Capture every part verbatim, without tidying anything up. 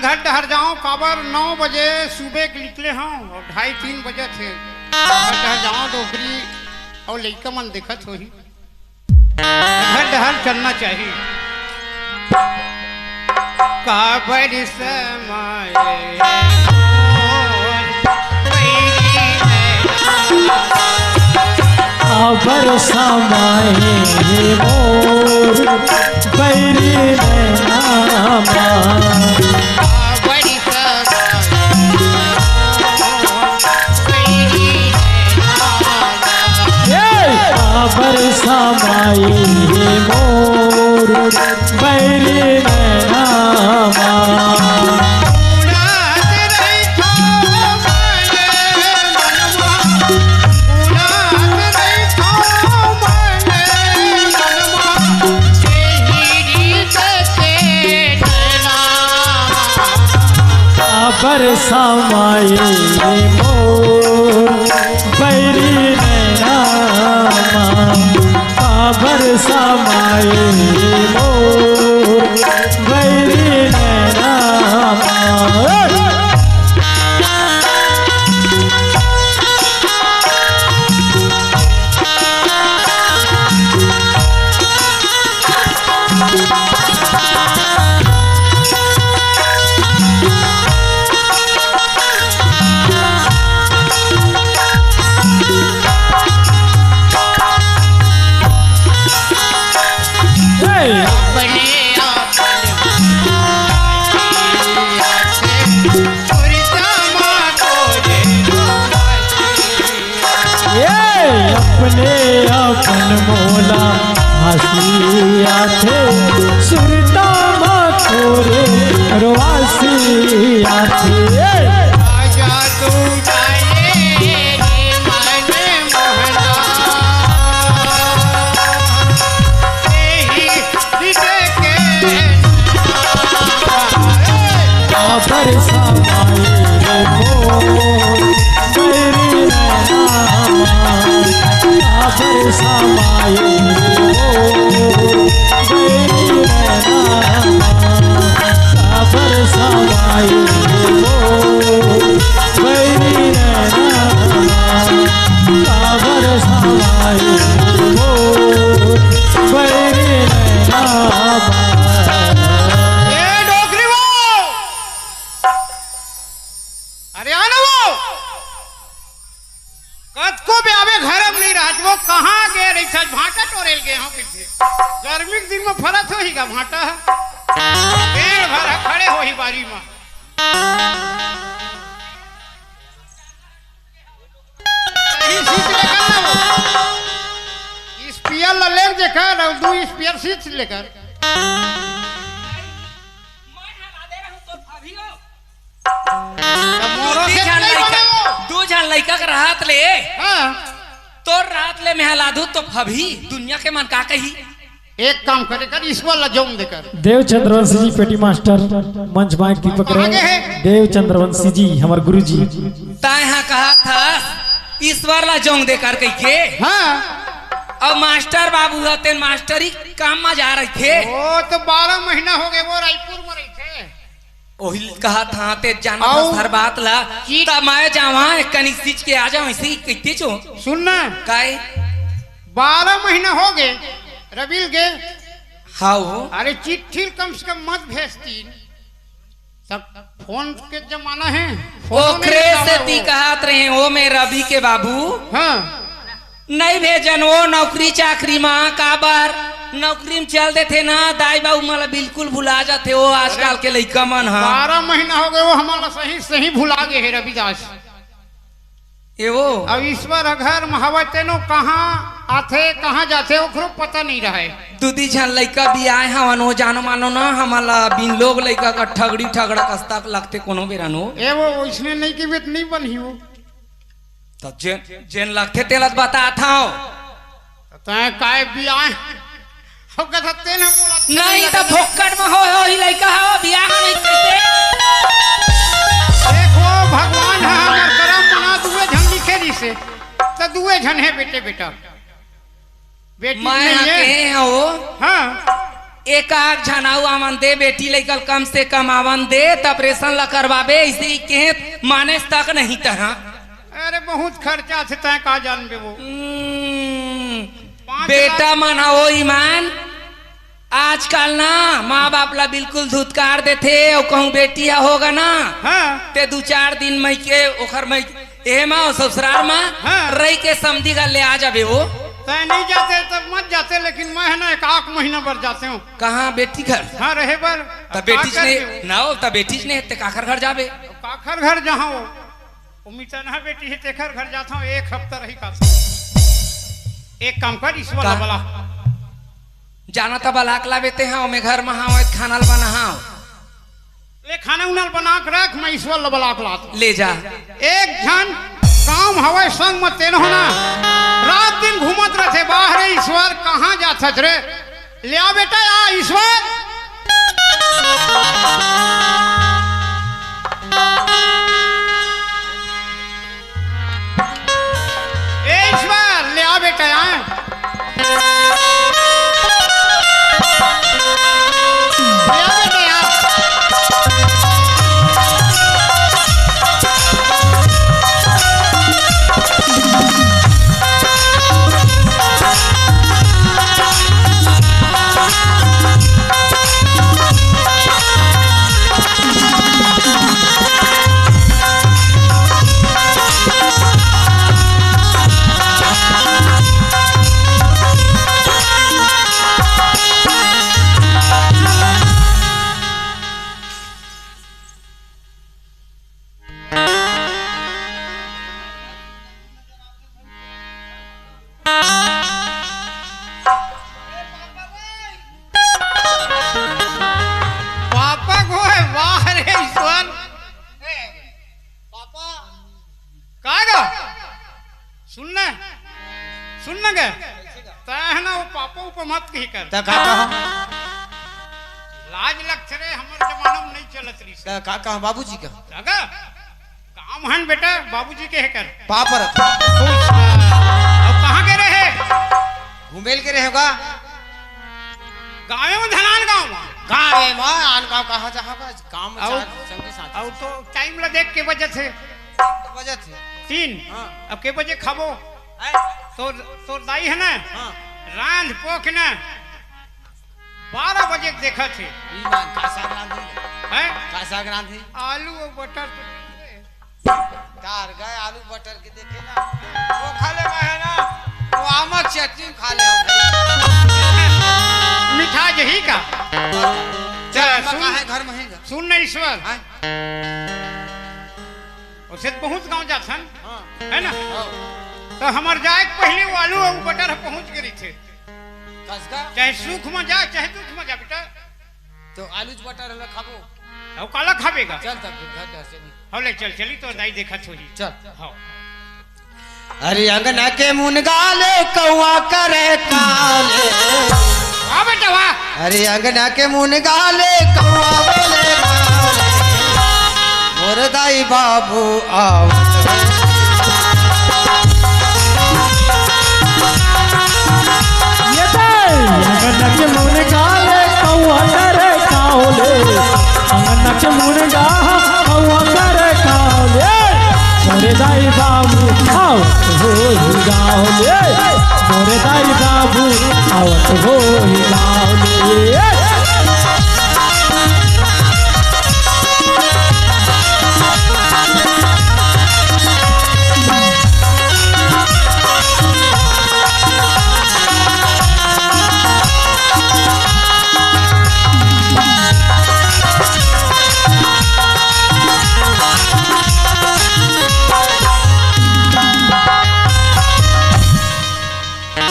घर डहर जाओ, काबर नौ बजे सुबह के निकले हव अउ ढाई तीन बजे थे। घर डहर जाओ डोकरी, अउ लइका मन देखत होही। घर डहर चलना चाहिए। काबर समय अबर समय मोर बैरी नैना मा। ए, अबर समय मोर बैरी नैना मा। अबर समय मोर बैरी नैना मा। अबर समय मोर बैरी नैना मा। ए, अपने अपन मोला हंसी आथे, सुरता मा तोरे रोवासी आथे। ए, अबर समाए रे मोर बैरी नैना मा। अबर समाए रे मोर बैरी नैना मा। अबर समाए रे मोर बैरी नैना मा। अबर समाए रे मोर बैरी नैना मा। ए डोकरी वो, अरे आना वो, कतको बे आबे घर में नहीं रहत, वो कहाँ गे रहिथस? भांटा टोरेल गे हव कहिथे। गर्मी के दिन में फरत होही गा भांटा ह? पेड़ भर ह खड़े होही बारी में। सही सींच लेकर ना वो। स्पियर ला लेग जेकर अउ दू स्पियर सींच लेकर। त मोरो दू से झन नहीं लइका, बने वो। दू झन लइका के रहत ले, हाँ। तोर रहत ले मेहा लादू तो फबही, दुनिया के मन का कही? एक काम करे कर, ईश्वर ला जोंग देकर। देव चंद्रवंशी जी, पेटी मास्टर, मंच माइक दीपक रे। आगे है। देव चंद्रवंशी जी, हमर गुरु जी। तैं हा कहा था ईश्वर ला जोंग देकर कहिके। हाँ। अब मास्टर बाबू ह, तेन मास्टरी काम मा जा रहिथे। वो तो बारह महीना हो गए, वो रायपुर में रहिथे। ओही कहा था ते जाना अउ था हर बात ला। की- त मैं जावा, एक कनी सींच के आ जावा, ऐसे ही कहते जो। सुन ना। काय? बारह महीना हो गए, रबिल गे। हाउ। अरे चिट्ठी कम से कम मत भेजती। सब फोन के जमाना है। फोन ओकरे नहीं से उठावे ती वो। कहत रहे, ओ मैं रवि के बाबू। हाँ। नहीं भेजन वो नौकरी चाकरी मा, काबर नौकरी में चल देथे ना, दाई बाबू मला बिल्कुल भुला जाथे वो आजकल के लइका मन ह। बारह महीना हो गए वो हमारा सही सही भुला गए है रविदास। ए वो। अब ईश्वर ह घर म हवय तेनो कहाँ आथे कहाँ जाथे ओकरो पता नहीं रहे। दू दी झन लइका बियाह हवन वो जानो मानो ना, हमला बिन लोग लइका का ठगड़ी ठगड़ा कस्ता लगथे कोनो बेरा नो। ए वो, इसने नहीं की बेत नहीं बनही वो। त जेन, जेन लगथे तेला त बतात हव। तैं काय बियाह हो कथा तेन मोला नहीं त फोकट में हो, हो ही लइका हो, बियाह नहीं करते। देखो भगवान ह हमर करम बना दुए झन लिखे दिसे। त दुए झन है बेटे बेटा। बेटी मैं नहीं हा है। कहे हव। हाँ। एक आध झन अउ आवन दे, बेटी लइका ल कम से कम आवन दे, त ऑपरेशन ल करवाबे, अइसे ही केहेंव, मानेस तक नहीं तहां। अरे, बहुत खर्चा थे, तैं का जानबे वो। हम्म, पाँच बेटा लाख। मन ह ओ ईमान, आजकल ना माँ बाप ला बिल्कुल धुतकार देथे, अउ कहूँ बेटी ह होगा ना, हाँ। ते दू चार दिन मइके, ओखर मइके, एमा अउ ससुरार मा हाँ। रहि के समधी घर ले आ जाबे वो। तैं नहीं जाते तब मत जाते, लेकिन मैं है ना एक आध महीना बर जाते हूँ। कहाँ बेटी घर? हाँ, रहे बर। त बेटी का ने, करबे वो? ना हो, त बेटी ने, ते काखर घर जाबे? काखर घर जहाँ वो, वो मितनहा बेटी है, तेखर घर जाता हूँ, एक हफ्ता रही का। एक काम कर, ईश्वर का? ला बला। जाना त बला के लाबे ते, हाँ, मैं घर में हाँ, खाना ल बना हाँ। ले खाना उना ल बना के रख, मैं ईश्वर ल बला के लात। ले जा। एक झन काम हवय संग म तेन हो ना, रात दिन घूमत रथे बाहरे, ईश्वर कहाँ जात हस रे? ले आ बेटा, आ ईश्वर। ए ईश्वर, ले आ बेटा, आ। ले आ बेटा, आ। पापा को है, वाह रे ईश्वर। पापा, का गा? सुन न, सुन न गे। तैं है ना वो पापा ऊपर मत कही कर। त का कहा? लाज लगथे रे, हमर जमाना में नहीं चलत रही से। त का कहा बाबूजी का? लगा? काम हन बेटा, बाबूजी के है कर। पाप रख। खुश रह। अब कहाँ के रहे? घूमेल के रहे होगा। गाँव में धनान गाँव में। गाँव में, आन गाँव कहाँ जहाँ बस काम अउ, चार संगी साथी। अउ तो टाइम ला देख के बजत है। बजत है। तीन। हाँ। अब के बजे खाबो? हैं? तोर, तोर दाई है ना? हाँ। रांध पोख ना। बारह बजे के देखत हे। ई मान का साग रांधी? हैं? का साग रांधी? आलू अउ बटर तो। तार गए आलू बटर के देखे ना। वो खा ले है ना। वो आमक चटनी खा ले हम। मिठा जही का। चल, चल, सुन। कहाँ है घर में है? सुन न ईश्वर। हैं? उसे बहुत गाँव जाथन, हाँ। है ना? हाँ। तो हमर जाए के पहले वो आलू अउ बटर पहुँच गए थे। कस का? चाहे सुख में जा, चाहे दुख में जा, बेटा। तो आलू बटर हला खाबो। अउ काला खाबे का? चल तब घर जा चली। हौ ले चल, चली तो दाई देखत होही। चल। हाँ। अरे अंगना के मुनगा ले कौआ करे काले। वाह बेटा वाह। अरे अंगना के मुनगा ले कौआ बोले काले। मोर दाई बाबू आओ। ये दाई, अंगना के मुनगा ले कौआ करे काले। अंगना के मुनगा कौआ करे काले। मोरे दाई बाबू आवत होही गाँव ले। मोरे दाई बाबू आवत होही गाँव ले।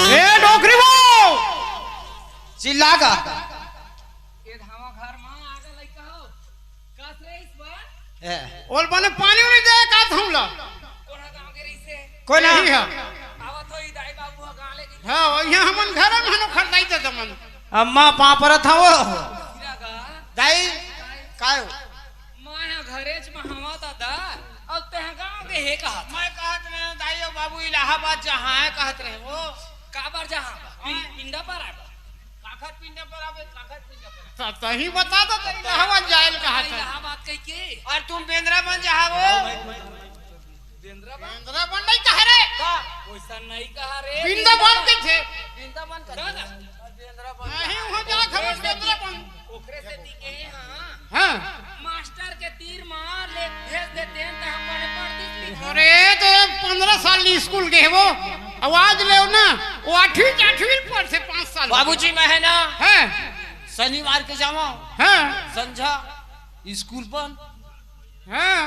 ए, डोकरी वो! चिल्ला का? ये धावा घर मा आगे लइका हो। कस रे ईश्वर? ए। ओल बने पानी उनी दे का धौला। कोन गाँव के रहिसे? कोन यही है? आवत हो, ई दाई बाबू ह गाँव ले गई। हाँ, यहाँ हमन घर में हनो खरदाई दे दमन। अम्मा पापरत हवो। हीरा गा। दाई, काय हो? मैं यहाँ घरेच में हवा दादा, अब तेह गाँव के हे कहत। मैं कहत रहे हूँ, दाई और बाबू इलाहाबाद जहाँ है कहत रहे वो। काबर जहाँ बा? पिं-, पिंडा पर आए बा। पिंडा पर आवे, काकर पिंडा पर। त तही बता दो, त इलाहाबाद जाए ल कहा था। इलाहाबाद कह के। और तुम बेंदरा बन जहा वो। बेंदरा बन? बेंदरा बन नहीं कहा रे। का? वैसा नहीं कहा रे। वृंदावन के थे। वृंदावन का था ना? नहीं, वहाँ जा था बेंदरा बन। ओकरे से दिखे हैं, हाँ। हाँ। मास्टर के तीर मार ले, भेज देते हैं, तो हम पढ़े पढ़ती थी। अरे, तो पंद्रह साल स्कूल गए वो, आवाज ले ना, वो आठवीं, आठवीं पर से पाँच साल। बाबूजी, मैं है ना, हाँ। शनिवार के जावा, हाँ। संझा स्कूल बंद। हाँ,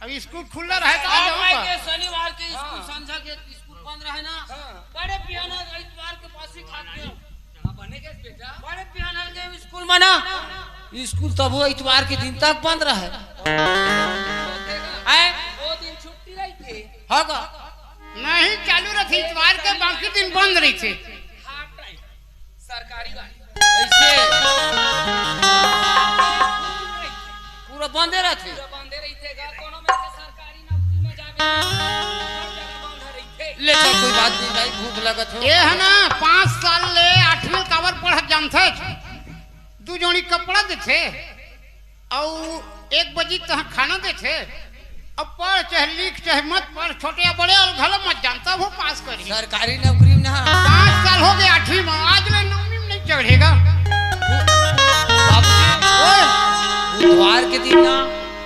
अब स्कूल खुला रहे तो आ अब जाऊँ मैं का? के शनिवार के स्कूल, हाँ। संझा के स्कूल बंद रहे ना। हाँ। बड़े पियाना इतवार के पास ही खा गया। हाँ, बने के बेटा? बड़े पियाना के स्कूल में ना, स्कूल तब वो इतवार के दिन तक बंद रहे। आए? वो दिन छुट्टी रही थी। हाँ का? नहीं, चालू रहती इतवार के, बाकी दिन बंद रही थी। Half time. सरकारी वाली। ऐसे पूरा बंदे रहते। पूरा बंदे रहिथे गा, कोनो में से सरकारी नौकरी में जाबे, हर जगह बंद रहिथे। ले चल, कोई बात नहीं भाई, भूख लगत हो। ये है ना, पाँच साल ले आठवीं काबर पढ़त जानथे, दू जोड़ी कपड़ा देथे, अउ एक बजी तहाँ खाना देथे। अब पढ़ चाहे लिख चाहे मत पढ़, छोटे या बड़े अउ घलो मत जानता, वो पास करी। सरकारी नौकरी में ना। पाँच साल हो गए आठवीं में, आज ले नौवीं में नहीं चढ़ेगा। बाबूजी, ओए। बुधवार के दिन ना,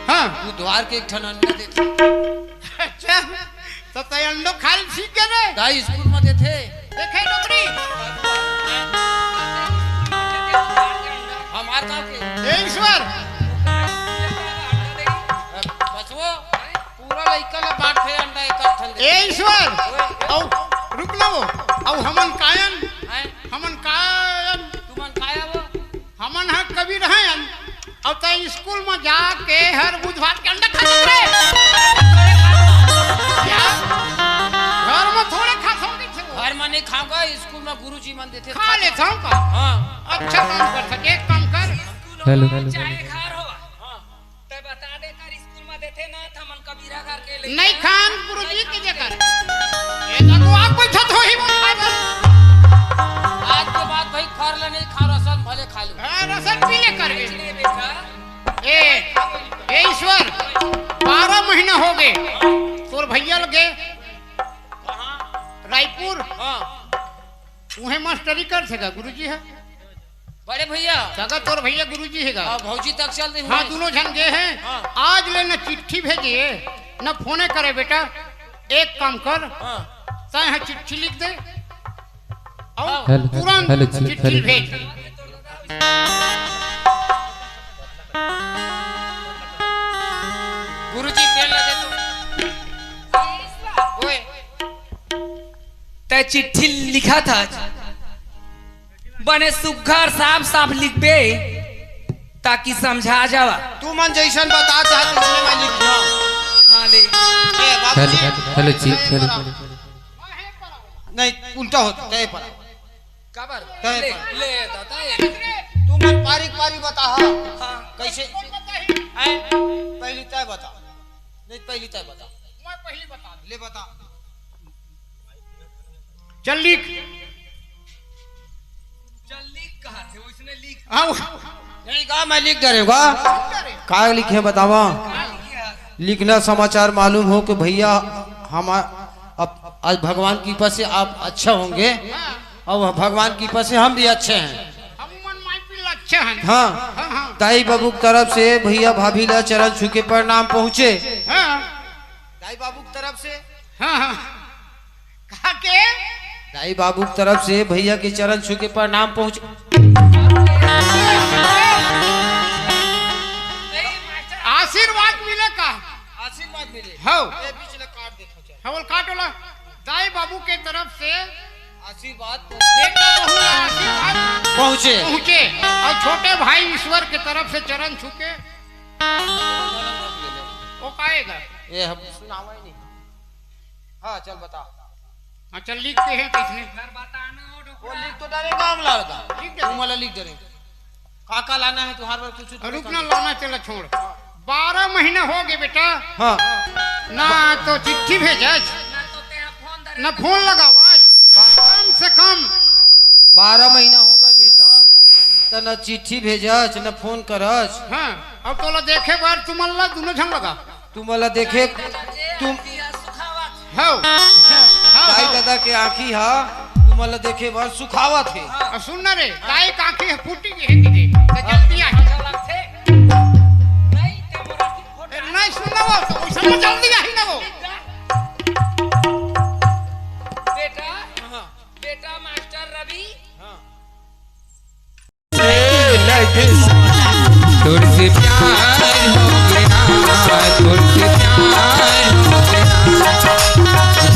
हाँ। बुधवार के एक ठन अंडा देथे। अच्छा, तो तय अंडो खाल सीख गए रे? दाई स्कूल में देथे। देखे डोकरी। हमार गाँव के। ए ईश्वर। बचवो, पूरा लइका ला बांट थे अंडा एक ठन दे। ए ईश्वर। ओए। औ, रुक लो। औ हमन कायन। हैं? हमन कायन। तुमन काया वो? हमन ह कबीर हन, अउ तैं स्कूल म जाके हर बुधवार के अंडा खात रे। क्या? घर म थोड़े खात हो कइसे हो? घर म नहीं खाऊंगा, स्कूल म गुरुजी मन देथे खा लेत हूँ का? हाँ। अच्छा काम कर सके, एक काम कर। हेलो, हेलो, चाहे हेलो। घर हो। हाँ। तै बता दे कर स्कूल म देथे ना, त हमन कबीरा घर के ले नहीं खान गुरुजी के जेकर। ए, तको आप बैठत हो ही बोल खाए बर। आज के बाद भाई खर ले नहीं खा, रसन भले खा लो। हाँ, रसन पी ले करबे। ले बेटा। ए, ए ईश्वर, बारह महीना हो गए। तोर भैया लगे कहाँ? रायपुर। हाँ। उहे मास्टरी करथे गा गुरुजी ह। बड़े भैया। सगा तोर भैया गुरुजी हे गा। हाँ, भौजी तक चल दे हाँ, हुए। दोनों झन गे हे। हाँ। आज ले न चिट्ठी भेजे, न फोने करे बेटा। एक काम कर, हाँ। तैं ह चिट्ठी लिख दे। अउ हाँ। हेलो, तुरंत हेलो, हेलो, चिट्ठी हेलो। भेज। गुरुजी पेन ला दे तो। ओए। तै चिट्ठी लिखा था। बने सुग्घर साफ साफ लिखबे, ताकि समझा जावा। तू मन जैसन बता चाहत, उसने मैं लिख दूँ। हाँ, ले। ए, बाबूजी। हेलो, हेलो, हेलो, जी, हेलो। नहीं, उल्टा होता, तय पर। काबर? तय ले, पर। ले, दादा, ये। तू मन पारी पारी बता, हाँ। हाँ। कैसे? आए? पहली तय बता। नहीं, पहली तय बता। मैं पहली बता दूँ। ले बता। चल लिख। चल लिख कहा थे, उसने लिख। हाँ, वो नहीं कहा, मैं लिख दे रहे हूँ, का? का लिखे बतावा? का लिखे है? लिखना समाचार मालूम हो कि भैया हम अब आज भगवान की कृपा से आप अच्छा होंगे और भगवान की कृपा से हम भी अच्छे हैं। हम मन माई पिन अच्छे हैं। हाँ। हाँ, हाँ। दाई बाबू की तरफ से भैया भाभी ला चरण छू के प्रणाम पहुँचे। हाँ। दाई बाबू की तरफ से। हाँ, हाँ। कहा के? दाई बाबू की तरफ से भैया के चरण छू के प्रणाम पहुँच। आशीर्वाद मिले का? आशीर्वाद मिले। हो। ये बीच ले काट दे थोड़ा। हवल काट वाला। दाई बाबू के तरफ से आशीर्वाद बेटा बहू ला आशीर्वाद पहुँचे। पहुँचे। और छोटे भाई ईश्वर के तरफ से चरण छू के वो पाएगा। ये हम सुनावा ही नहीं। हाँ, चल बता। हाँ, चल लिखते हैं किसने? वो लिख तो डालेगा हम लाल का। लिख दे। तुम वाला लिख दे रहे। का का लाना है तुम्हारे पर कुछ? रुक ना, लाना चला छोड़। बारह महीना हो गए बेटा। हाँ। ना तो चिट्ठी भेजस, ना फोन लगावस। कम से कम बारह महीना हो गए बेटा। न चिट्ठी भेजस, न फोन करस। हाँ, अब तोला देखे बर तुमन ला दुनो झन लगा। तुमन ला देखे, तुम हव। हव, दाई हव। दादा के आँखी ह तुमन ला देखे बर सुखावत हे। अब सुन ना रे, दाई के आँखी ह फूटी गे हे कि दे। त जल्दी आ। ए, नहीं सुन ना वो, तो वैसा में जल्दी आ ही ना वो। बेटा, हाँ। बेटा मास्टर रवि। हाँ। तुझसे प्यार हो गया, तुझसे प्यार हो गया,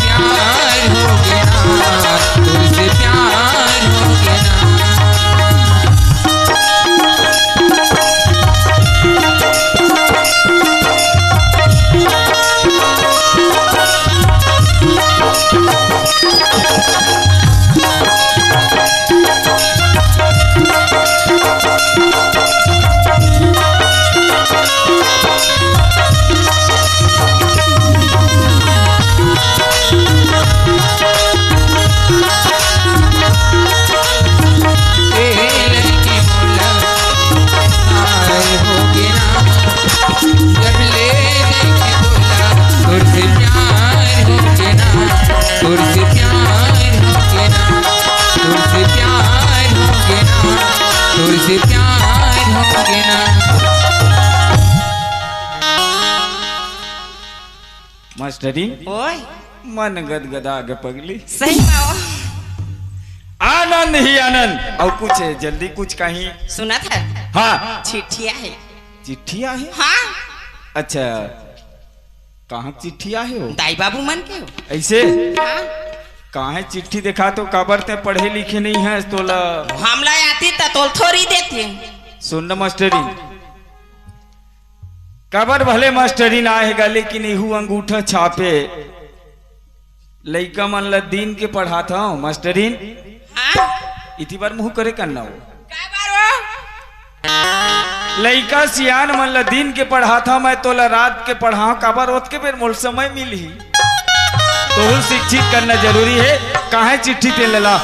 प्यार हो गया, तुझसे प्यार हो गया। तुझसे प्यार हो गया, तुझसे प्यार हो गया, तुझसे प्यार हो गया, तुझसे प्यार हो गया। मास्टरी, ओए। मन गदगदा गे पगली। सही बाबा। आनंद ही आनंद। अउ कुछ जल्दी कुछ कहीं। सुनत हे? हाँ। चिट्ठी आहे। चिट्ठी आहे? हाँ। अच्छा, कहाँ चिट्ठी आहे हो? दाई बाबू मन के हो। ऐसे? हाँ। काहे चिट्ठी देखा तो काबर ते पढ़े लिखे नहीं है तोला? हमला आती त तोल थोड़ी देती। सुन न मास्टरी, काबर भले मास्टरीन आए हे गा, लेकिन इहू अंगूठा छापे लइका मन ल दिन के पढ़ात हव मास्टरीन। हाँ? इति बर मुँह करे करना हो। का बर हो? लइका सियान मन ल दिन के पढ़ात हव, मैं तोला रात के पढ़ाव, काबर ओतके बेर मोल समय मिलही। तोहू शिक्षित करना जरूरी हे। काहे चिट्ठी ते लला?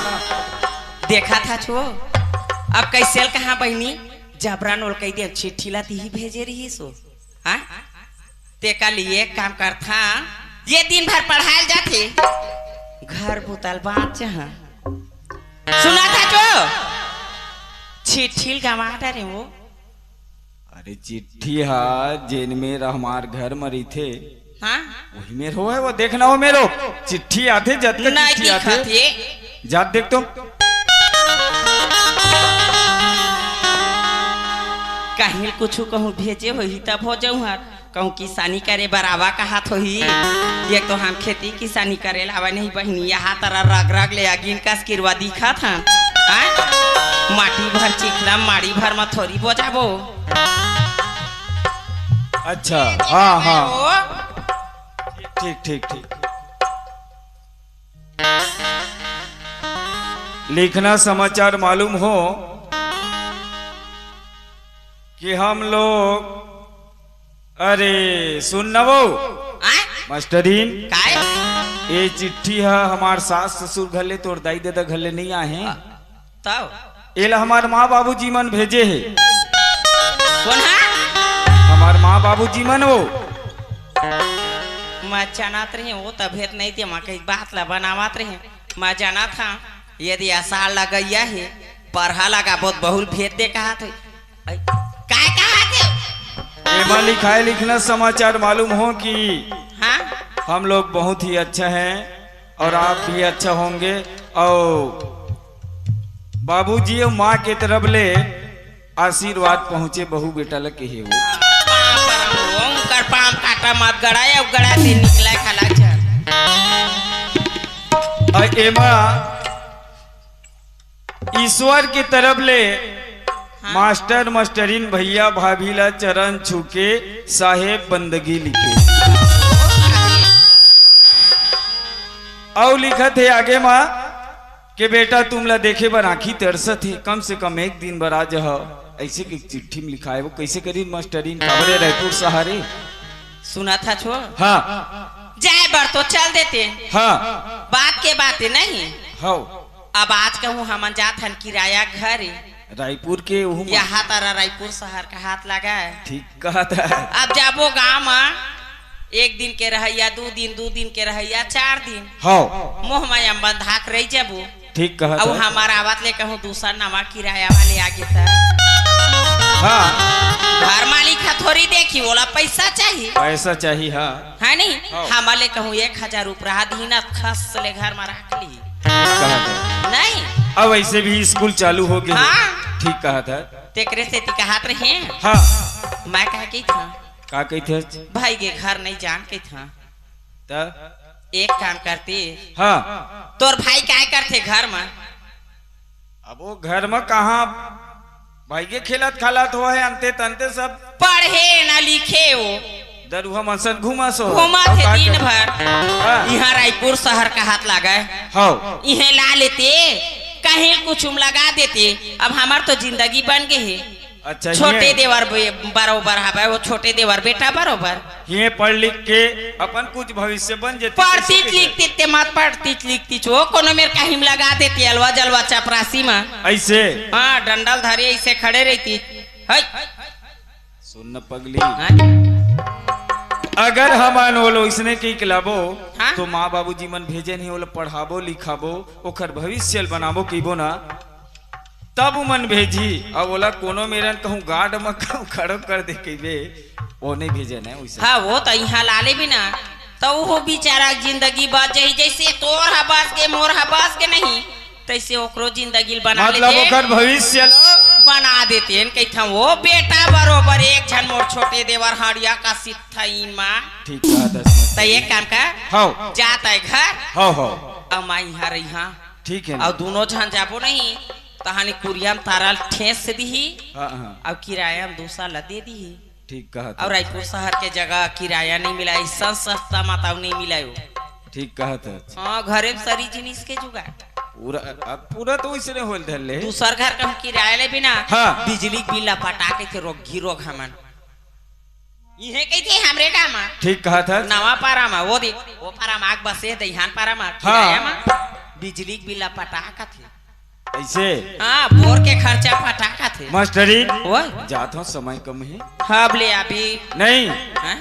देखा था छो, अब कैसे ल कहाँ बहिनी? जबरन ओल कहि दे, चिट्ठी ला तिही भेजे रहिस हो। हाँ? तेका लिए एक काम करथा, ये दिन भर पढ़ायल जाथे, घर बुता ल बाँच जहाँ। सुना था जो? चिट्ठी ल गंवा डरे वो। अरे चिट्ठी हा जेन मेर हमार घर म रहिथे, हाँ? वही मेर होवय वो, देखना हो मेरो, चिट्ठी आथे, जतका नहीं चिट्ठी आथे। दिखत हे। जात देख तो। कहीं कुछु कहूँ भेजे होही तब हो जाऊँ हर, कहूँ किसानी करे बर आवा कहत होही। ये तो हम खेती किसानी करे लावा नहीं बहिनी, यहाँ तरह रग रग ले अगिन कस किरवा दिखत हन। हाँ? माटी भर चिखला, माड़ी भर म थोरी बोजाबो। अच्छा, हाँ, हाँ। ओ। ठीक, ठीक, ठीक। लिखना समाचार मालूम हो कि हम लोग, अरे सुन न वो, आय? मास्टरीन, काय? ये चिट्ठी ह हमार सास ससुर घर ले, तोर दाई ददा घर ले नहीं आए हे। तब? एला हमार माँ बाबूजी मन भेजे हे। कोन हा? हमार माँ बाबूजी मन वो। मैं जानत रहे वो तभेत नहीं ते मैं कहीं बात ला बनावत रहे। मैं जानत हा यदि असार लगैया हे, परहा लगा बहुत बहुल भेद दे कहा थे। ऐ, काय कहा थे? एमा लिखाए लिखना समाचार मालूम हो कि हाँ? हम लोग बहुत ही अच्छा हैं और आप भी अच्छा होंगे। और बाबूजी और माँ के तरफ ले आशीर्वाद पहुँचे बहू बेटा ल कहे वो। पाँव परम, ओंकर पाँव काटा मत गड़ा, या गड़ा से निकला खला चल। और एमा ईश्वर के तरफ ले हाँ। मास्टर मास्टरीन भैया भाभी ला चरण छू के साहेब बंदगी लिखे। अउ लिखत हे आगे मा के बेटा तुमला देखे बर आँखी तरसत हे, कम से कम एक दिन बर आ जहा। ऐसे के चिट्ठी में लिखाए वो कैसे करी मास्टरीन काबरे रायपुर सहारे। सुना था छो? हाँ। जाए बर तो चल देते। हाँ। बात के बात है नहीं। हाँ। अब आज कहूँ हमन जात हन किराया घर। रायपुर के उहू म। यहाँ तारा रायपुर शहर का हाथ लगा है। ठीक कहत है। अब जाबो गाँव म, एक दिन के रहैया दू दिन, दू दिन के रहैया चार दिन। हव। मोह माया म बंधा के रहि जाबो। ठीक कहत अब है। हमार आवत ले कहूँ दूसर नवा किराया वाले आगे त। हाँ। घर मालिक ह थोड़ी देखी, ओला पैसा चाही। पैसा चाही, हाँ। है नहीं? हव। हमर ले कहूँ एक हजार उपराहा दीही न, खस ले घर म रख ली। ठीक कहत है। नहीं। अब ऐसे भी स्कूल चालू हो गए। हाँ। ठीक कहत है। तेकरे सेती कहत रहे। हाँ। मैं कहा कहिथंव। का कहिथे? भाई के घर नहीं जान कहिथंव। त? एक काम करती। हाँ। तोर भाई काय करथे घर म? अब वो घर म कहाँ भाई के खेलत खालत हो है, अंते तंते सब। पढ़े ना लिखे वो। दरुहा मन सन घूमस हो। घूमत और हे का दिन करे? भर। हाँ। इहाँ रायपुर शहर का हाथ लागे। हव। इहें ला लेते, कहीं कुछ म लगा देते। अब हमार तो जिंदगी बन गए हे। अच्छा, छोटे ये देवर बे-, बरोबर हवे, वो छोटे देवर बेटा बरोबर। ये पढ़ लिख के अपन कुछ भविष्य बन जेते, पढ़तीच कैसे लिखतीच ते मत पढ़तीच लिखतीच, वो कोनो मेर कहीं म लगा देती, अलवा जलवा चपरासी म। ऐसे? हाँ, डंडल धरे ऐसे खड़े रहती। है। सुन न पगली। हाँ? अगर हमन ओलो इसने कहि के लाबो, हाँ? तो माँ बाबूजी मन भेजे नहीं, ओला पढ़ाबो, लिखाबो, ओखर भविष्य ल बनाबो कहिबो ना, तब उमन भेजी। अब ओला कोनो मेरन कहूँ गार्ड म कहूँ खड़ो कर दे कहिबे, वो नहीं भेजे ना वैसे। हाँ, वो तो यहाँ लाले भी ना, तो वो बेचारा के जिंदगी बच जाही। जैसे तोर ह बस के, मोर ह बस के नहीं, तैसे ओकरो जिंदगी ल बना मतलब लेते। ओकर भविष्य ल बना देते हैं, कहिथंव वो बेटा बरोबर एक झन मोर छोटे देवर हड़िया का सित्थई माँ। ठीक कहत हस। त एक काम कर, हव। जात है घर। हव, हव। अब मैं यहाँ रही हाँ। ठीक है ना। अब दोनों झन जाबो नहीं, तहानी कुरिया म तारा ल ठेस दिही। हाँ, हाँ। अब किराया म दूसर ल दे दिही। ठीक कहत और है। रायपुर शहर के जगह किराया नहीं मिला, ऐसा सस्ता माताऊ नहीं मिला हो। ठीक कहत है। हाँ, घरे म सरी जिनिस के जुगाड़। पूरा, अब पूरा तो वैसे नहीं होल धर ले। दूसर घर कहूँ किराया ले बिना, हाँ। बिजली के बिल ला पटा के थे रोग घी रोग हमन। इहे कहिथे हमरे गाँव म। ठीक कहत है। नवा पारा म, वो देख, वो पारा म आग बसे, दहियान पारा म, हाँ। किराया म, बिजली के बिल ला पटा कथे। ऐसे? हाँ, बोर के खर्चा पटा कथे। मास्टरी, ओए। जात हूँ, समय कम है। हाँ, अब ले आबी। नहीं। हाँ?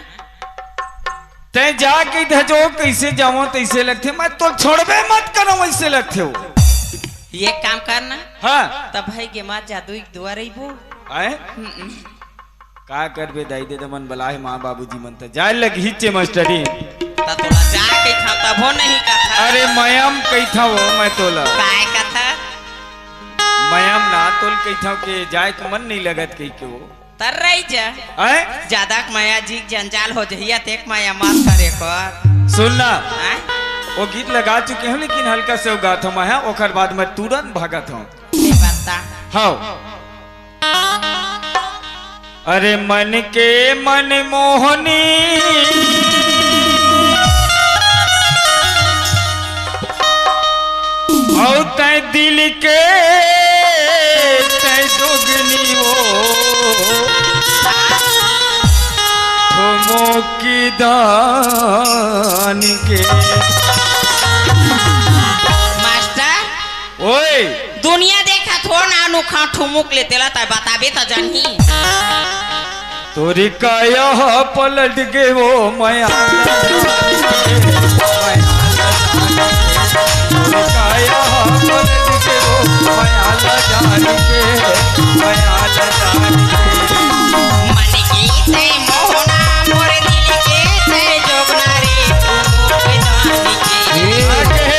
तैं जा के इधर जो कैसे जावं तैसे लगथे, मैं तो छोड़बे मत करंव, ऐसे लगथे वो। ये काम करना। हाँ। तब भाई के माँ जादू एक दुआ रही वो। आए? हम्म। का करबे दाई दे दमन बलाहे माँ बाबूजी मन त जाय लग हिच्चे मास्टरी। त तोला जाय कहिथंव तभो नहीं कथा। अरे मयम कहिथंव वो मैं तोला। काय कथा? मयम ना तोल कहिथंव के जाय के मन नहीं लगत कहि के वो। तर रही जा। हैं? ज्यादा मया जी के जंजाल हो जहिया तेक मया मत करे कर। सुन ना। हैं? वो गीत लगा चुके हूँ लेकिन हल्का से वो गात हूँ मैं, हाँ, ओकर बाद मैं तुरंत भागत हूँ। ये बता। हाँ। अरे मन के मनमोहनी, औ तैं दिल के तैं जोगनी वो, ठुमुकी दान के। मास्टर, ओए। दुनिया देखत हो ना, नुखा ठुमुक ले तेला तय बताबे त जानही। तोरी काया पलट गे वो मया। तोरी काया पलट गे वो मया ला जान के, मया ला जान के। मन की तय मोहना मोर दिल के तय जोगना रे, ठुमुक दान के। ए। आगे।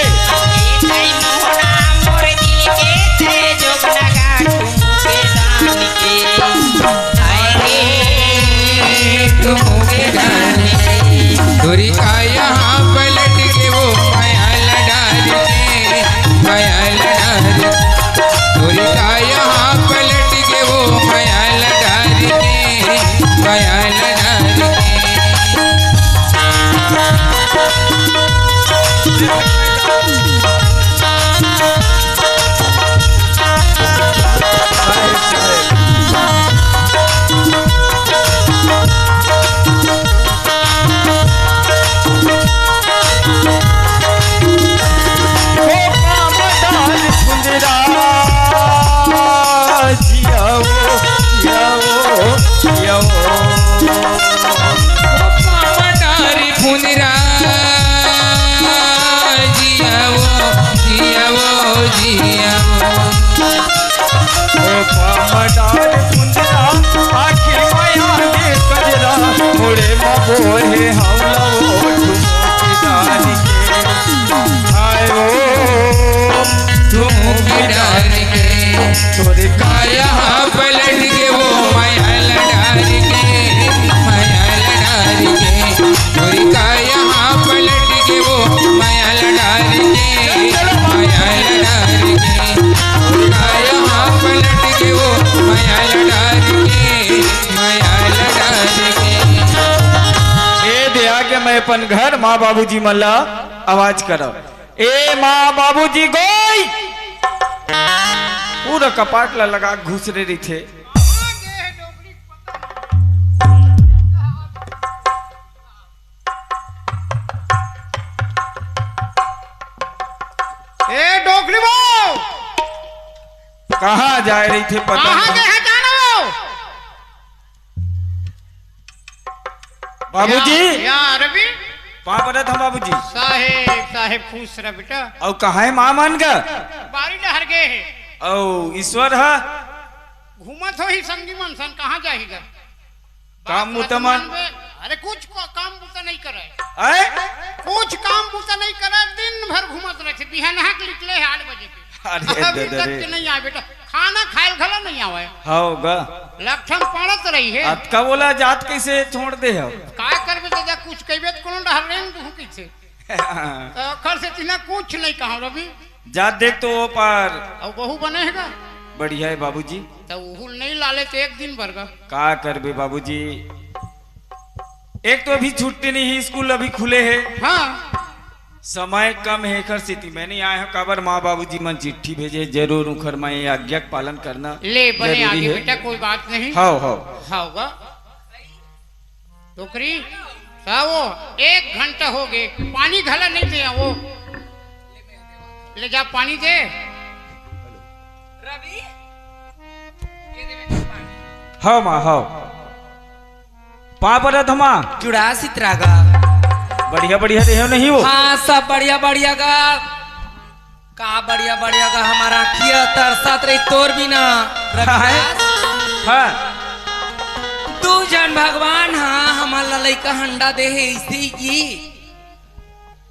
तोरी काया पलट गे वो मया ला डार के, मया ला डार। तोरी काया तोर काया पलट के वो माया ल डार के, माया ल डार के। तोर काया पलट के वो माया ल डार के, माया ल डार के। तोर काया पलट के वो माया ल डार के, माया ल डार के। ए दे आगे मैं अपन घर माँ बाबूजी मन ला आवाज करव। ए माँ बाबूजी गोई, पूरा कपाट ला लगा के घुसरे रहिथे। ए डोकरी वो, कहाँ जाए रहिथे पता कहाँ नहीं। गए है जाना वो? बाबूजी। या, या रवि। पाँव परत हँव बाबूजी। साहेब, साहेब खुश रह बेटा। अउ कहाँ हे माँ मन गा? बारी डहर गे हे। अउ ईश्वर ह? घूमत होही संगी मन सन, कहाँ जाही गा? काम बात बुता मत मन। मानबे। अरे कुछ को, काम बुता नहीं करे। आय? कुछ काम बुता नहीं करे, दिन भर घूमत रहिथे, बिहनहा के निकले हे आठ बजे के। अरे अभी दे दे तक रे। के नहीं आए बेटा, खाना खायल घलो नहीं आवे। हव गा। लक्षण पड़त रही हे। अतका बोला जात कैसे छोड़ दे हव? काय करबे दादा, कुछ कहिबे त कोनो डहर रेंग दूँ कइसे? त ओखर सेती ना कुछ नहीं कहँव रवि। जात देख तो ओ पार। अउ बहू बने हे गा? बढ़िया हे बाबूजी। त उहुल नहीं लाले त एक दिन भर गा। का करबे बाबूजी, एक तो अभी छुट्टी नहीं हे, स्कूल अभी खुले हे। हाँ। समय कम हे, एखर सेती मैं नहीं आए हँव। काबर माँ बाबूजी मन चिट्ठी भेजे, जरूर उखर मैं आज्ञा के पालन करना ले, बने जरूरी आगे हे। बेटा, कोई बात नहीं। हव, हव। हव गा। डोकरी, का वो एक घंटा हो गे, पानी घला नहीं दे वो। ले जा पानी दे। रवि, ये दे बेटा पानी। हव माँ, हव। पाँव परत हँव माँ। जुड़ा सितरा गा। बढ़िया, बढ़िया रहे हो नहीं वो? हाँ, सब बढ़िया, बढ़िया गा। का बढ़िया, बढ़िया गा, हमर आँखिया तरसत रही तोर बिना। रविदास। हाँ। तू जान भगवान, हाँ, हमर ला लइका हंडा दे हे, इसे ही की।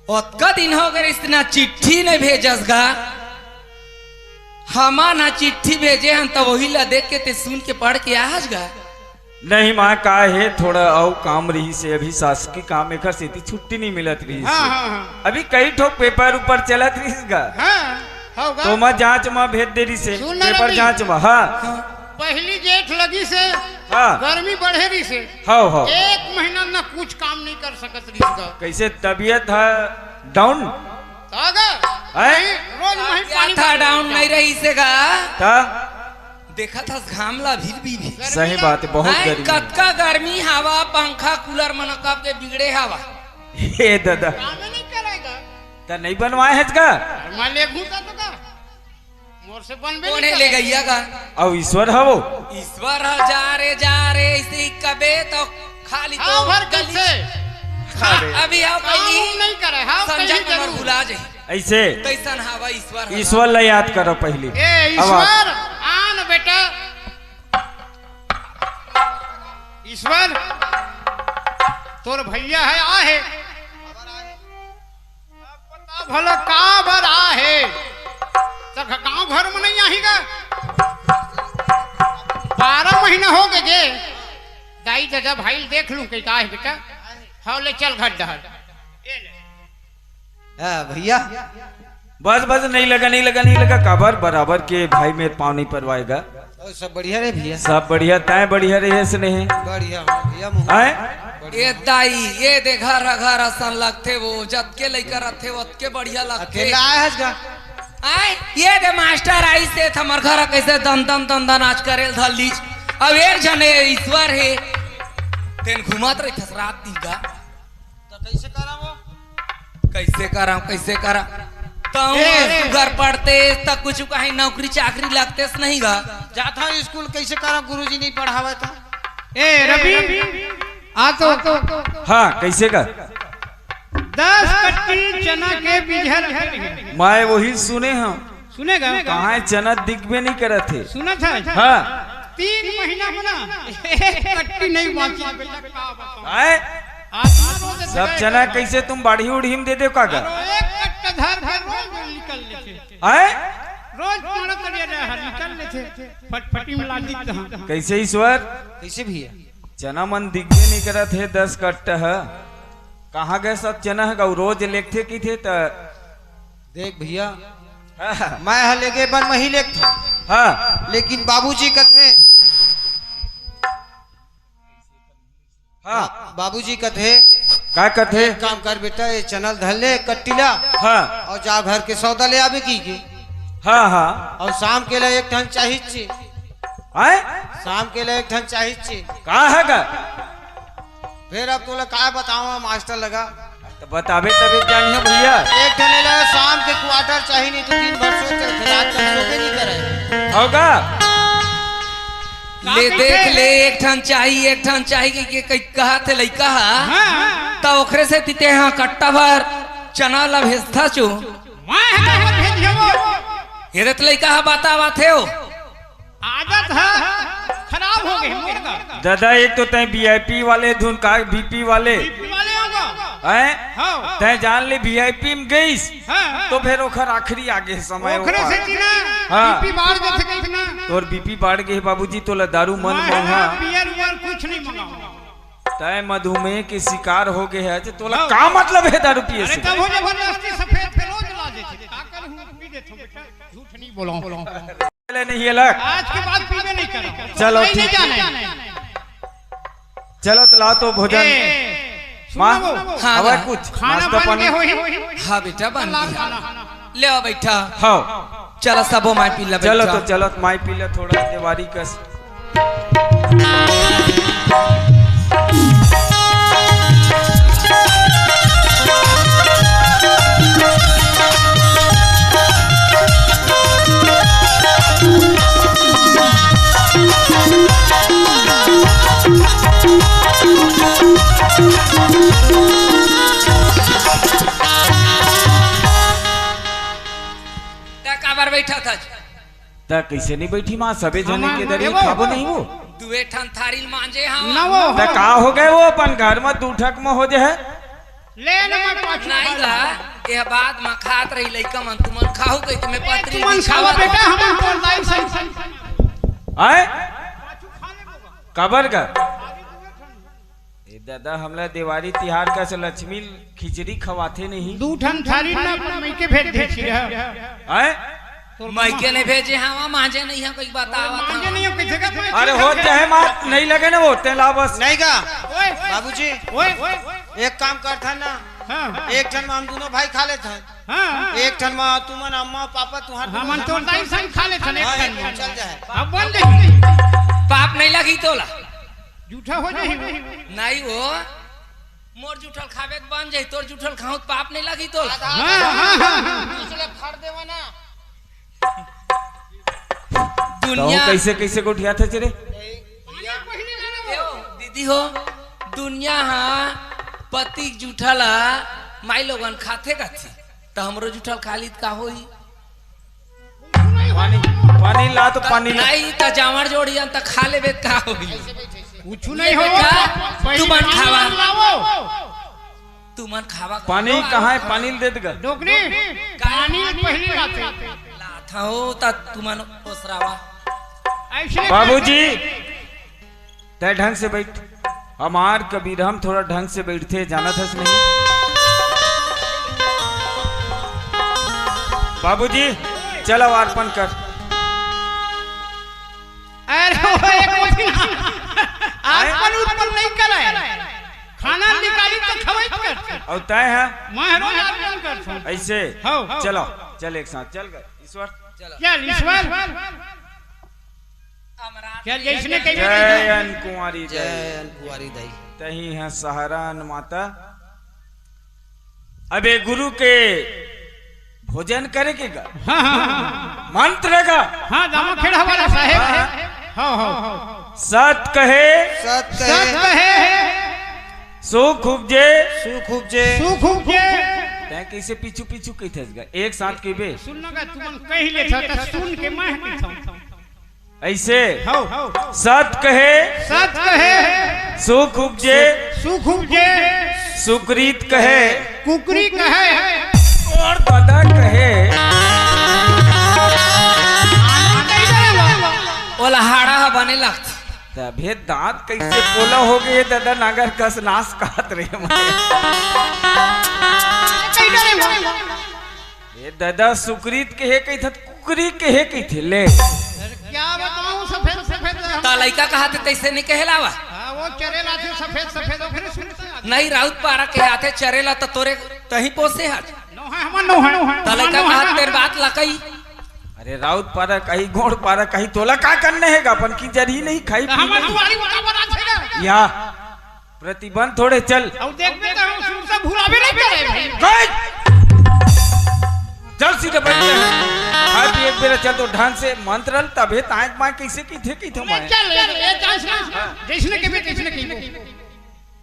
ओतका दिन हो गे, इतना चिट्ठी नहीं भेजस गा। हमन ह चिट्ठी भेजे हन, त वही ला देख के ते सुन के पढ़ के आहस गा। नहीं माँ, का हे, थोड़ा अउ काम रहिस हे, अभी शासकीय काम, एखर सेती छुट्टी नहीं मिलत रहिस हे। हाँ, हाँ, हाँ। अभी कई ठो पेपर ऊपर चलत रहिस गा। हाँ, हव गा। तो मैं जांच में भेज दे रहिस हे, सुन ना पेपर रवि। जांच में, हाँ। हाँ। पहली जेठ लगिस हे, हाँ। गर्मी बढ़े रहिस हे। हव, हव। एक महीना ना कुछ काम नहीं कर सकत रहिस गा। कैसे तबीयत हे down? त गा, हैं? नहीं, रोज वहीं पानी था डाल down देता। नहीं रहिस हे गा। त? देखत हस घाम ला भी, भी, भी। सही बात हे, बहुत हैं, गर्मी हे। कतका गर्मी हवा, पंखा, कूलर मन कब के बिगड़े हवा। हे दादा। काम नहीं करेगा। त नहीं बनवाए हस गा? मैं ले घूमता तो का? मोर से बनबे कोने नहीं ले करे। गइया गा? अउ ईश्वर हव वो? ईश्वर ह, जा रे, जा रे, ऐसे ही कबे तो खाली हाँ, तो भर गली। कैसे? हाँ, अरे। अभी आओ काम कहीं। उम नहीं करे, हाँ, संजय कहीं कुमार जरूर। भुला जाए। ऐसे? तैसन हवा ईश्वर ह। ईश्वर ला याद करो पहले। ए, अब आप ईश्वर, आन बेटा। ईश्वर, तोर भैया हे, आ हे। अब बता भला का बर आ हे? त गांव घर में नहीं आही गा? बारह महीना हो गे गे। दाई ददा भाई ल देख लूं कहीं का हे बेटा? हव ले चल घर डहर। हाँ, भैया। बस, बस, नहीं लगा, नहीं लगा, नहीं लगा। काबर बराबर के भाई मेर पाँव नहीं परवाए गा। अउ सब बढ़िया रे भैया। सब बढ़िया, तैं बढ़िया रहे से नहीं? बढ़िया हो भैया, मुँह आय? बढ़िया। ए दाई, ये दे घर, घर असन लगथे वो, जतके लइका रथे, ओतके बढ़िया लगथे। अकेला आय हस गा? आय, ये दे मास्टर आइस हे, त हमर घर कैसे दन दन दन दन आज करेल धर लीस। अब एक झन ये ईश्वर हे, तेन घूमत रहिथस रात दिन गा। त कैसे करव वो? कैसे करव, कैसे करव? तहूँ ए, ए। सुघर पढ़ते, त कुछ कहीं नौकरी चाकरी लगतेस नहीं गा। जात हँव स्कूल, कैसे करव, गुरुजी नहीं पढ़ावत हे। ए, रवि, आ तो। हाँ, कैसे गा? दस कट्टी चना के बीजहा रखे रहे। मैं वही सुने हँव। सुने गा? कहाँ हे, चना दिखबे नहीं करत हे। सुनत हे? हाँ। तीन महीना में ना, एक कट्टी नहीं बाँची। आय? आत्मा रो दे सब चना कैसे तुम बाढ़ी उढ़ी में दे देव का गा? अरे एक कट्टा धर के रोज निकल लेथे। आय? रोज मारा तरिया जाए हर निकल लेथे, फटफटी में लादी कहाँ। कैसे ईश्वर? कैसे भैया? चना मन दिखबे नहीं करत हे, दस कट्टा ह। कहाँ गए सब चना ह? गऊ रोज लेगथे किथे त। देख भैया, हाँ। मैं ह लेगे बर मही लेगथों। हाँ। लेकिन बाबूजी कथे, हाँ। बाबूजी कथे, का कथे? एक काम कर बेटा, ये चना ल धर ले कट्टी ला, हाँ। और जा घर के सौदा ले आबे की के। हाँ, हाँ। और शाम के ला एक ठन चाहिच हे। आय? शाम के ला एक ठन चाहिच हे। का हे गा? फेर अब तोला का बतावं मास्टर लगा। त बताबे तबे जानिहा भैया। एक ठन ला शाम के क्वार्टर चाही, नहीं तो दिन भर सोते रहिथे, रात भर सोबे नहीं करे। होगा? ले देख ले, एक ठन चाही, एक ठन चाही के, के कही कहाथे लइका ह। हाँ। त ओखरे सेती तें ह कट्टा भर चना ला भेजथस। मैं ह भेजिहंव। एदे त लइका ह बतावत हे ओ। आदत ह खराब हो गे मोर गा। दादा, एक तो तें वीआईपी वाले धुन का, बीपी वाले। बीपी वाले होगा। हैं? हाँ। तें जान ले वीआईपी में गइस, हाँ, हाँ। तो फेर ओखर आखिरी आगे समय ओखरे ओखर। सेती ना, हाँ। बीपी बाढ़ जाथे कहिथे ना। तोर बीपी बाढ़ गे हे बाबूजी, तोला दारू मन मैं मोहा। ना बियर उयर कुछ नहीं मंगाऊंगा। तें मधुमेह के शिकार हो गे हे, त तोला हाँ। का मतलब हे दारू पिए अरे से? तब हो जबरदस्ती सफेद के रोज ला देथे। का करहूं, पी देथों बेटा, झूठ नहीं बोलूं। ले नहीं अलग। आज के बाद पीबे नहीं करो। चलो, नहीं, ठीक नहीं है। जाने। चलो, तो लाओ तो भोजन। ए, माँ, सुनो वो। हाँ, हवा हाँ। कुछ खाना नाश्ता बन पानी। गया होई। हाँ बेटा, बन लाओ गया। खाना। ले आओ, बैठा। हाँ। चलो, सबो माई पी ले, चलो बैठा। तो चलो, माई पी ले, थोड़ा देवारी कस। त काबर बैठा था? त कइसे नहीं बैठी माँ, सबे झने हमन के दरी एगो खाबो नहीं वो। दुए ठन थारी ल मांजे हवं। ना वो त हो। का हो गे वो, अपन घर म दू ठक म हो जे हे। ले न मैं पाछू नहीं खा गा, लूं। एह बाद म खात रही लइका मन, तुमन खाहू कहिके मैं ए, पतरी तुमन दिखावा खावा था। बेटा, हमन तोर दाई सन। आय? काबर गा? ए दादा, हमला देवारी तिहार कस लक्ष्मी खिचड़ी खवाथे नहीं। दू ठन थारी न अपन मइके भेज दे छिरा। हैं? तोर मइके नहीं भेजे हवं, मांजे नहीं हे, कोई बतावत मांजे हवं। नहीं हे, कइसे का अरे हो चाहे मां, नहीं लगे ना वो, तेला बस। नहीं गा। ओए। बाबूजी, ओए। एक काम करथन ना। हाँ। एक ठन म हम दूनों भाई खा लेथन। हाँ। एक ठन म तुमन अम्मा पापा तुहार हमन दूनों तोर दाई संग खा लेथन एक हाँ, ठन एक म। ठन चल जाए। अब बन गई। पाप नहीं लगी तोला। जूठा हो जाही वो। नहीं वो, मोर जूठल खाबे त बन जाही, तोर जूठल खाहूं त पाप नहीं लगही तोला। हाँ, हाँ, हाँ, हाँ। दूसरे फाड़ देवा ना। दुनिया कहूं कइसे, कइसे गोठियाथे रे? ए, दीदी हो, दुनिया हा पति के जूठल हा माई लोगन खाथे कथे, त हमरो जूठल खा ली त का होही? पानी, पानी ला तो पानी ला। नहीं त जावड़ जोड़ियन त खा लेबे त का होही? कुछ नहीं हो। बेटा, पहली तुमन खावा। लावो। तुमन खावा। पानी कहाँ है? पानी ल दे दगा। डोकरी, पानी पहली लाते। लात हो त तुमन ओसरावा। ऐसे बाबूजी, तय ढंग से बैठ। हमार कबीर हम थोड़ा ढंग से बैठथे, जानत हस नहीं? बाबूजी, चलो अर्पण कर। अरे वो एक कोठी ना। अर्पण उत्पन्न नहीं करे। खाना निकाली तो खवाई कर। और तय है? मैं रोज अर्पण करता हूँ। ऐसे? हो। चलो, चल एक साथ, चल गए। ईश्वर। चल ईश्वर। चल, जैसने कहिबे जय अन कुंवारी दाई। जय अन कुंवारी दाई। तही है सहारा अन माता। अबे गुरु के भोजन करे के गा। हाँ, हाँ, हाँ। मंत्र गा। हाँ, दामा खेड़ा वाला साहेब। हाँ। हाँ, हाँ, हाँ। सत कहे। सत कहे। सत कहे। सुख उपजे। सुख उपजे। सुख उपजे। तैं कैसे पीछू पीछू कहिथस गा? एक साथ कहिबे। सुन ना गा, तुमन कहि लेथस, त सुन के मैं कहिथौं। ऐसे। हौ। सत कहे। सत कहे। सुख उपजे। सुख उपजे। सुकृत कहे। कुकरी कहे। और बदा कहे। बने लगथे। तभे दांत कइसे पोला हो गे, ददा, नांगर कस नास कात रे मैं। ए ददा, सुकरीत कहे कहिथे, कुकरी कहे कहिथे ले। अरे क्या बताऊं, सफेद सफेद हम। त लइका कहाथे तइसे नइ कहे लावा। हाँ, वो चरे लाथे सफेद सफेद, ओकरे सुनता है। नहीं, राउत पारा कहाथे चरे ला, त तोरे तहीं पोसे हस। नो है, हमर नो है। त लइका कहाथे तेरे बात ला कही। अरे राउत पारा कही, गोंड़ पारा कही, तोला का करना हे गा, अपन की जरही नहीं खाई त हमर पी। दुआरी उतावल आथे ना। या। प्रतिबंध थोड़े चल। अउ देखबे त हम सुरता भुलाबे नहीं करे भाई। गई। चल सीधे बैठ ले। आज एक बेरा चल तो ढंग से मंत्र ल तभे तांय माय कइसे कहिथे कहिथे मैं माय। चल, ए, ए, जान से ना। जइसने कहिबे, तइसने कहिबे।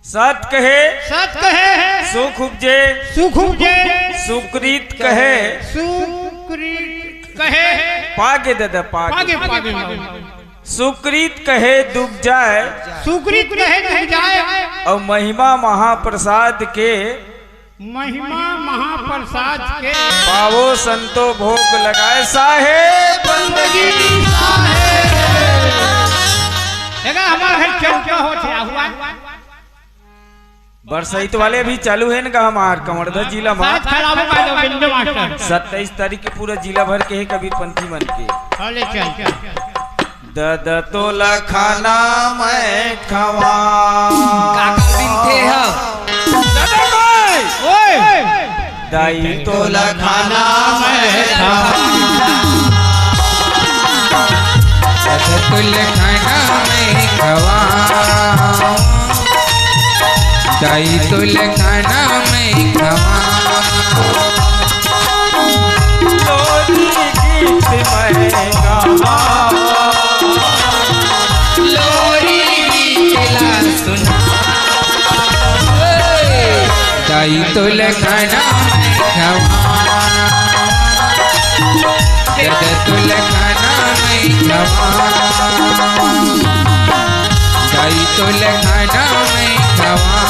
सत कहे। सत कहे। सुख उपजे। सुख उपजे। सुकृत कहे। सुकृत कहे। पागे ददा, पागे। पागे, पागे, पागे। सुकृत कहे दुख जाय। सुकृत कहे दुख जाय। अउ महिमा महाप्रसाद के। महिमा महाप्रसाद के। पावो संतो भोग लगाय साहेब बंदगी। साहेब। देखा, हमार घर चौका हो छया हुआ। बरसइत वाले भी चालू हे न गा हमार कवर्धा जिला मा। साथ खराबो कर दो बिंदु मास्टर। सत्ताईस तारीख के पूरा जिला भर के हे कबीरपंथी मन के। चले चल। ददा तोला खाना मैं खवा। का कर दिन थे हो? ददा भाई। ओए। दाई तोला खाना मैं खवा। ददा तोला खाना मैं खवा। दाई तोला खाना मैं खवा। लोरी गीत मैं गावा। लोरी गीत ला सुना। दाई तोला खाना मैं खवा। ददा तोला खाना मैं खवा। दाई तोला खाना मैं खवा।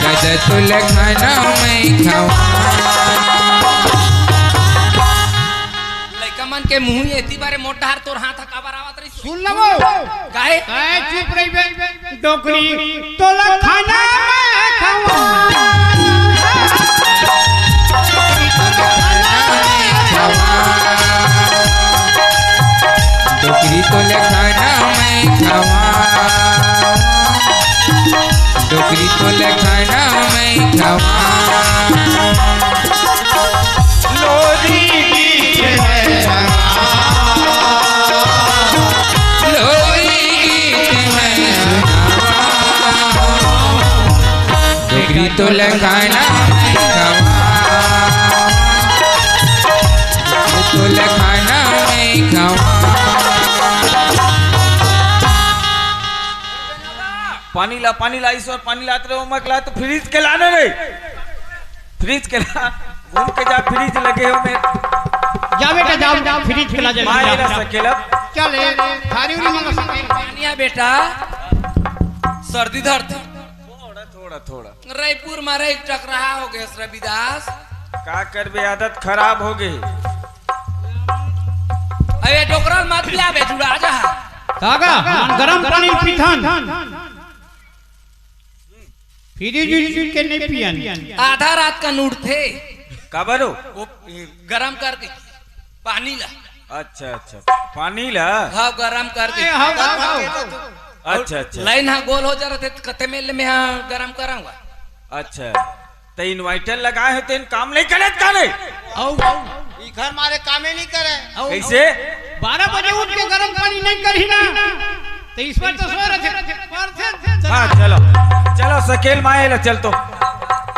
ददा तोला खाना मैं खवा। लइका मन के मुंह एती बारे मोटा हर तोर हाथ ह काबर आवत रहिस? सुन लबो। काहे? काहे चुप रहिबे? डोकरी तोला खाना मैं खवा। डोकरी तोला खाना मैं खवा। डोकरी तोला खाना मैं खवा। लोरी गीत मैं गावा। लोरी गीत मैं सुनावा। डोकरी तोला खाना मैं खवा। तोला खाना मैं खवा। पानी ला, पानी ला, ईश्वर, पानी लात रहे हो, मत ला, तो फ्रिज के लाना रे। फ्रिज के ला, घूम के जा, फ्रिज लगे हो में। जा बेटा, जा, जा, फ्रिज के ला, जल्दी माँ, जा, ये रहा जा। सकेला। चल, ए, थारी उरी मंगा सकेला। पानी आ बेटा, सर्दी धरथे। थोड़ा, थोड़ा, थोड़ा। रईपुर मा रही टकराहा हो गए रविदास। का करबे, आदत खराब हो गई। अरे डोकरा मत पिया बे, जुड़ा जा। काका, हमन गरम पानी पीथन। फ्रिज उरिज के नहीं पियन। आधा रात का उठथे। काबर हो? वो, ए, गरम कर दे पानी ला। अच्छा, अच्छा, पानी ला। हाँ, गरम कर दे। ए, हाँ, हाँ, हाँ। अच्छा, अच्छा। लाइन हा गोल हो जा रहा थे, कते में ले मैं हा गरम कराऊंगा। अच्छा, त inverter लगाए हे, तेन काम नहीं करत का रे? अउ, ई घर मारे कामे नहीं करे। अउ, कइसे? बारह बजे उठ के गरम पानी नहीं करही ना, त ईश्वर तो सो रहे थे। हाँ, चलो, चलो, सकेल माए ला, चल तो।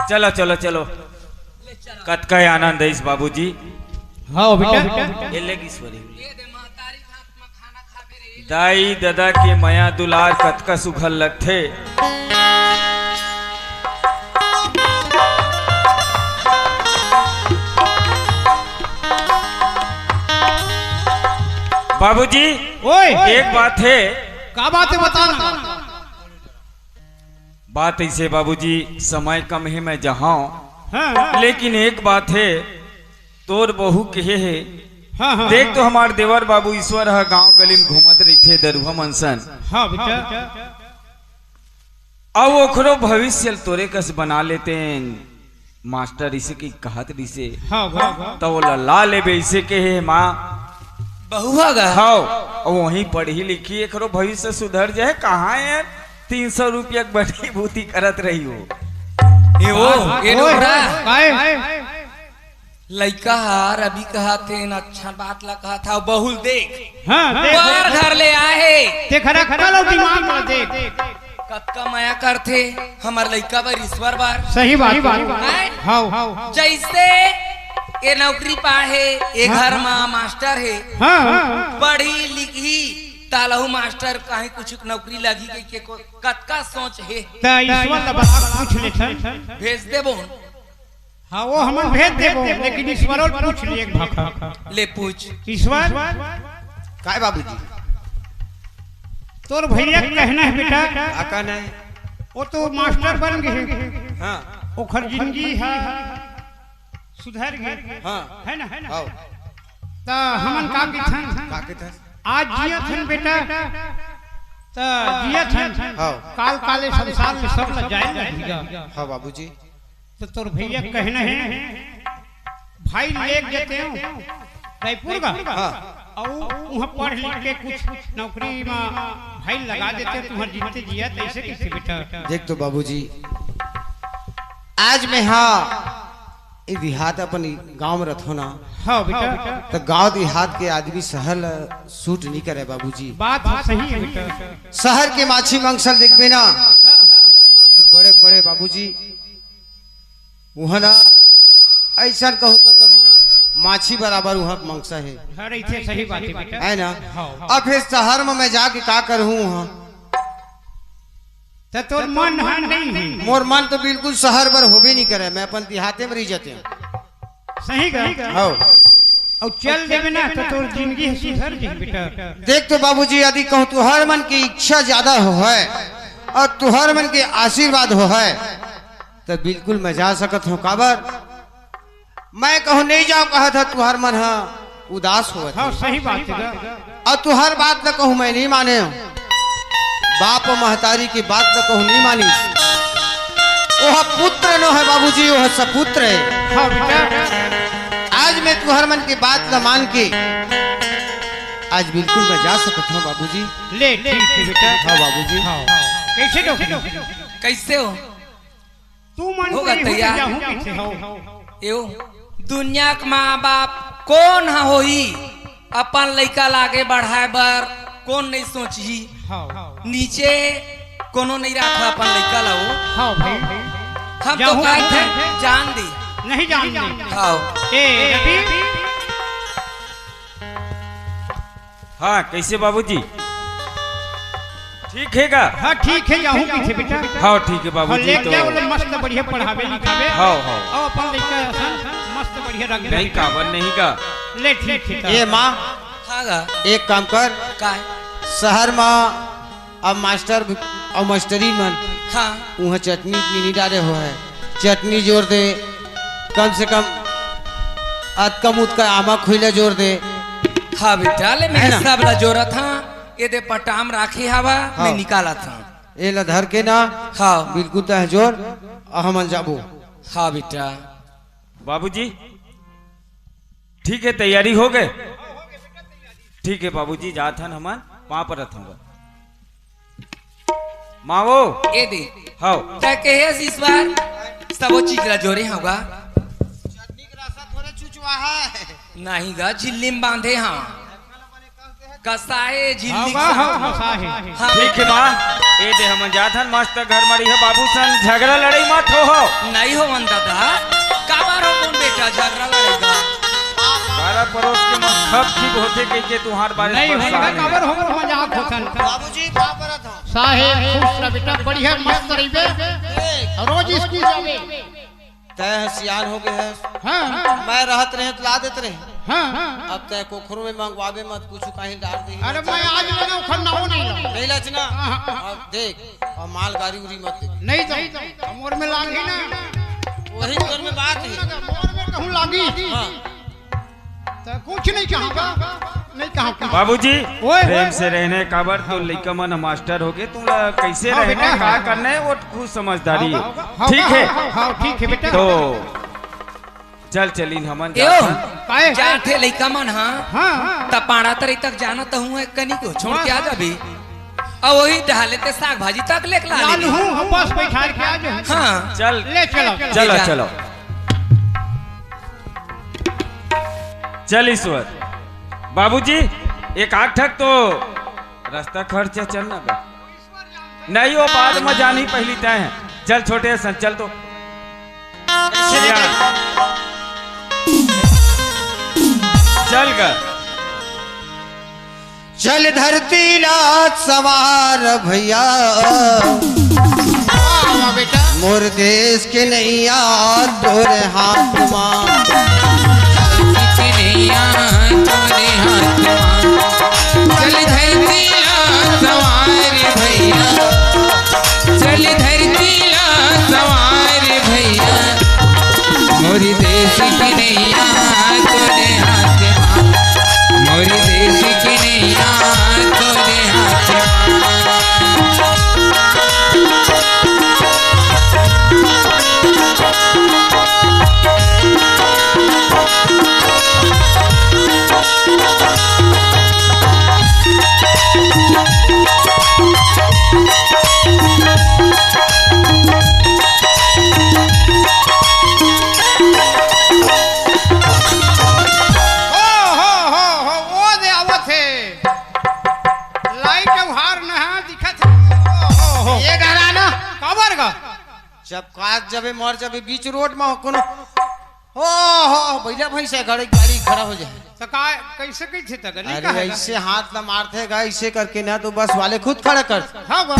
चलो, चलो, चलो। कतका आनंद है इस बाबूजी। हाँ, बेटा। ये ले ईश्वरी। दाई ददा के मया दुलार कतका सुघर लगथे। बाबूजी, ओए। एक बात है। का बात है, बता ना। बात ऐसे बाबूजी, समय कम है, मैं जहाँ हाँ। लेकिन एक बात है, तोर बहू कहे हे, हाँ, हाँ, देख तो हाँ। हमार देवर बाबू ईश्वर ह गांव गली में घूमत रहिथे दरुहा मन सन। हाँ बेटा। अउ ओखरो भविष्य ल तोरे कस बना लेतेन मास्टर, इसे की कहत रिसे। हाँ, हाँ, हाँ। त ओला ला लेबे, इसे के हे माँ। बहु ह गा। हव, अउ वहीं पढ़ी लिखी, एकरो भविष्य सुधर जाए। कहाँ यार, तीन सौ रुपया के बटी बूती करत रही हो। ए ओ, ए ओए, डोकरा। काय? लइका ह रवि कहत हे, न अच्छा बात ला कहत हे, बहुल देख। हाँ, देख। बार घर ले आए हे। तेखर अक्कल अउ दिमाग ला देख। कतका मया करथे हमर लइका बर, ईश्वर बर। सही बात, सही बात। हैं? हव। जइसे ए नौकरी पाए हे, ए हाँ, घर हाँ। म मास्टर हे। हाँ। पढ़ी लिखी, तालहू मास्टर कहीं कुछ नौकरी लगही कहिके को-, कतका सोच हे। त ईश्वर ला बता पूछ लेथन। भेज देबो। हाँ, वो हमन भेज देबो, लेकिन ईश्वरो ल पूछ लिए एक भाखा। ले पूछ। ईश्वर, काय बाबूजी? तोर भैया के कहना हे बेटा, का कहना हे? वो तो मास्टर बन गे हे। हाँ। ओखर जिंदगी ह सुधर गे। हाँ। हे ना? हव। त हमन का कहिथन? का कहिथन? आज जियत हन बेटा, त जियत हन। हव। काल काले संसार में सब ल जाए लगही गा। हाँ बाबूजी। त तोर भैया के कहना हे, भाई लेग जतेंव रायपुर गा। हाँ। अउ उहाँ पढ़ लिख के कुछ नौकरी म भाई लगा देतेंव, तुँहर जिते जियत हे, अइसे कहिथे बेटा। देख तो बाबूजी, आज मैं हा ए देहात अपन गाँव में रथों ना। हाँ बेटा। त गाँव देहात के आदमी शहर ल suit नइ करे बाबूजी। बात सही हे बेटा। शहर के माछी मंगसा ल देखबे ना, त बड़े बड़े बाबूजी उहाँ ना, अइसन कहूँ का त माछी बराबर उहाँ के मंगसा हे। हाँ, रहिथे, सही बात हे बेटा। हे ना? हाँ, हाँ। अब फेर शहर म मैं जाके का करहूँ उहाँ? त तोर मन ह नइ हे। मोर मन तो बिल्कुल शहर बर होबे नइ करे, मैं अपन देहाते म रहि जातेंव। सही गा। हव। अउ चल देबे ना त तोर जिंदगी ह सुधर जाही बेटा। देख तो बाबूजी, यदि कहूँ तुँहर मन के इच्छा ज्यादा होहे अउ तुँहर मन के आशीर्वाद होहे, त बिल्कुल मैं जा सकत हँव। काबर? मैं कहूँ नइ जाँव कहत हँव, तुँहर मन ह उदास होवत हे। हाँ, सही बात हे गा। अउ तुँहर बात ल कहूँ मैं नइ मानेंव, बाप महतारी के बात ल कहूँ नइ मानिस। ओह पुत्र नोहे बाबूजी, ओह सपुत्र हे। हाँ बेटा। आज मैं तुँहर मन के बात ल मान के आज बिल्कुल मैं जा सकत हँव बाबूजी। ले, ठीक हे बेटा। हाँ बाबूजी। हाँ। कइसे डोकरी? कइसे हो? तू मन होगा तैयार। एहू कइसे हो? एहू दुनिया के माँ बाप कोन ह होही अपन लइका ला आगे बढ़ाए बर, कोन नइ सोचही? हाँ। नीचे कोनो नइ राखा अपन लइका ला वो। हाँ भाई। हम तो जाहूँ कहत हन, जान दे। नइ जान दे। हाँ। ए, रवि। हाँ, कइसे बाबूजी? ठीक हे गा? हाँ, ठीक हे, जाहूँ कइसे बेटा? हाँ, ठीक हे बाबूजी। हाँ, ले तो जाओ, ले मस्त बढ़िया पढ़ाबे लिखाबे। हाँ, हाँ। अउ अपन लइका असन मस्त बढ़िया रख दे। नइ, काबर नइ गा? ले, ठीक हे। ए माँ, हाँ गा। एक काम कर। काय? शहर म अब मास्टर भी, अउ मास्टरी मन हाँ। उहाँ चटनी उटनी नइ डारे होहे। चटनी जोर दे, कम से कम अतका मुतका आमा खुइला जोर दे। हाँ बेटा, ले मैं हे ना? सब ला जोरत हँव, ये दे पटाम राखे हवा, हाँ। मैं निकालत हँव। एला धर के ना, हाँ। बिल्कुल तैं जोर, अउ हमन जाबो। हाँ बेटा। बाबूजी, ठीक हे, तैयारी होगे? ठीक हे बाबूजी, जात हन हमन, पाँव परत हँव। माँ वो। ए दे। हव। तैं कहेस इस बार सबो चीज ला जोरे हँव गा। चटनी के रसा थोड़े चुचवा हे। नहीं गा, झिल्ली म बांधे हँव। कसाए झिल्ली हव गा, हव, कसाए। हाँ। ठीक हे माँ, ए दे हमन जात हन मस्त घर म रहिहा बाबू सन, झगड़ा लड़ाई मत होहो। नहीं होवन दादा, काबर होवन बेटा झगड़ा लड़ाई गा? पारा परोस के मन खप खीप होथे कहिके तुँहर बारे नहीं होवन गा, काबर होवन मजाक होथन। बाबूजी, पाँव परत हँव। साहेब, खुश रह बेटा, बढ़िया मस्त रहिबे। ए। रोज स्कूल जाबे। तैं ह सियान होगे हस। हाँ। मैं रहत रहेंव त ला देत रहेंव। हाँ। अब तैं कोखरो म मंगवाबे मत, कुछु कहीं डार देही। अरे मैं आज लेना, ओखर नाव नहीं ला। नहीं लाच ना? हाँ, हाँ, हाँ। अब देख, अउ माल गारी उरी मत दे। नहीं तो, मोर में लागी ना। वही तोर में बात हे। मोर में कहूँ लागी। हाँ। त कुछ नहीं कहा बा, नहीं कहा कुछ। बाबूजी, ओए, प्रेम ओए, से ओए। रहने काबर तो लइका मन मास्टर होगे, तुमला कैसे हाँ, रहना बेटा, है, का हाँ। करना है, वो खुद समझदारी हाँ, है। हाँ, हाँ, ठीक हाँ, है? हाँ, हाँ, ठीक है बेटा। तो चल चलिन हमन यो, जाथन। काहे? चार ठे लइका मन, हाँ। हाँ, हाँ। त पाड़ा तरी तक जाना त हूँ, कनी को छोड़ के आ जाबी। अब वही डहाले ते साग भाजी तक लेके ला लाल लेबी। हूँ, हम बस बैठा के आ जाऊँ। हाँ। चल। ले चलो। चलो, ले जा। चलो। चल ईश्वर। बाबूजी, एक आठ ठक तो रास्ता खर्चा चल ना बे। नहीं, वो बाद में जानी, पहली तय है। चल छोटे सन, चल तो। चल गा। चल धरती ला सवार भैया, वाह, वाह बेटा। मोर देश के नैया तोरे हाथ मा। के नैया तोरे हाथ मा। चल धरती ला सवार भैया, चल धरती ला सवार भैया, मोर देश के नैया तोरे हाथ मा, मोर देश के नैया तोरे हाथ मा। हो, हो, हो, हो, वो दे आवत हे। लाइट उहार नहा दिखत हे। हो, हो, हो। ये डरा ना। काबर गा? जब काज जबे मर जबे बीच रोड में कोनो, ओ हो, भैया भैंस है, गाड़ी, गाड़ी खड़ा हो जाए। तो का, कैसे कइथे त गा? नहीं अरे कहा गा। ऐसे हाथ ला मारथे गा, ऐसे करके ना तो बस वाले खुद खड़ा कर। हाँ बा।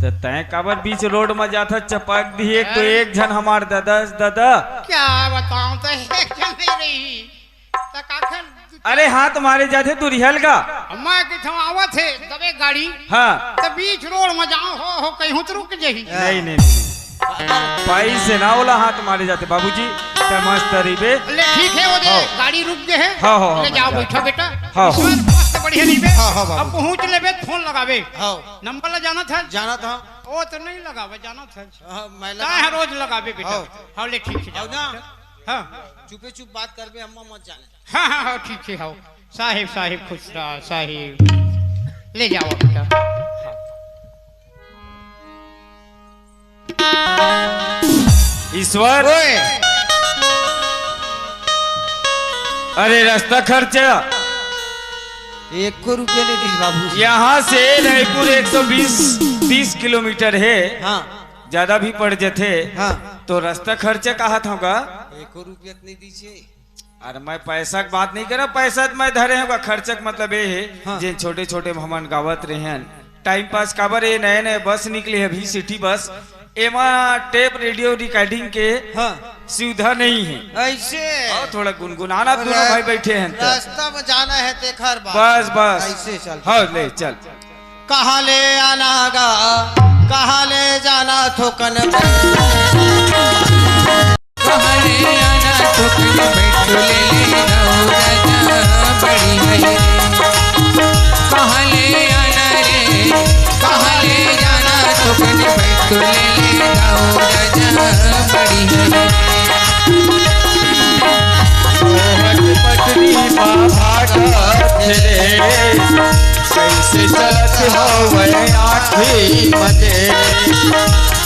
त तैं काबर बीच रोड में जाथा, चपक दिए तो हैं? एक झन हमार ददस ददा। क्या बताऊं, तो एक झन नहीं रही। त काखन अरे हाथ मारे जाथे तू रिहल का। अम्मा के थम आवत हे, दबे गाड़ी। हाँ। त बीच रोड में जाओ, हो, हो, कहीं तो रुक जाही। नहीं, नहीं, नहीं, नहीं। पाई से ना ओला हाथ मारे जाथे बाबूजी, ते मस्त रहिबे। ले ठीक है, वो दे, हाँ। गाड़ी रुक गए है। हाँ, हाँ, हाँ, ले मैं जाओ, जा- बैठो बेटा। हाँ, हाँ। ईश्वर मस्त बढ़िया रहिबे। हाँ, हाँ, बाबू। अब पहुँच लेबे, फोन लगाबे। हाँ। नंबर ला जाना था? जाना था। वो तो नहीं लगावे, जाना था। हाँ, मैं का लगा- है, रोज लगाबे बेटा। हाँ। हाँ, ले ठीक है, हाँ जाओ ना। बेटा। हाँ। चुपे चुप बात करबे, अम्मा मत जाने। हाँ, हाँ, हाँ, ठीक है, हाँ। साहिब, साहिब, खुश रहा, साहिब। ले जाओ बेटा। हाँ। ईश्वर। ओए। अरे, रास्ता खर्चा। एको रुपया नहीं दिस बाबू। यहाँ से रायपुर एक सौ बीस, तीस किलोमीटर है। हाँ। ज्यादा भी पड़ जथे। हाँ। तो रास्ता खर्चा कहा था गा? एको रुपया तो नहीं दीजिए। अरे, मैं पैसा के बात नहीं करा, पैसा तो मैं धरे हूँ, खर्चा के मतलब ये है, हाँ। जे छोटे छोटे में हमन गावत रहेन, टाइम पास काबर, ये नए नए बस निकले है अभी, सिटी बस, एमा टेप रेडियो रिकॉर्डिंग के हाँ। सुविधा नहीं है। ऐसे? और थोड़ा गुनगुनाना, अरे, दोनों भाई बैठे हैं तो। रास्ता में जाना है, तेखर बात। बस, बस। ऐसे चल। हाँ, ले चल। कहाँ ले आना गा, कहाँ ले जाना थोकन। कहाँ ले आना थोकन बैठो ले ले गाओ राजा बड़ी है। कहाँ ले आना रे, कहाँ ले जाना थोकन बैठो ले ले गाओ राजा बड़ी है। मोहन पत्नी बाबा का रे, कैसे चलत हवै आँखी मते।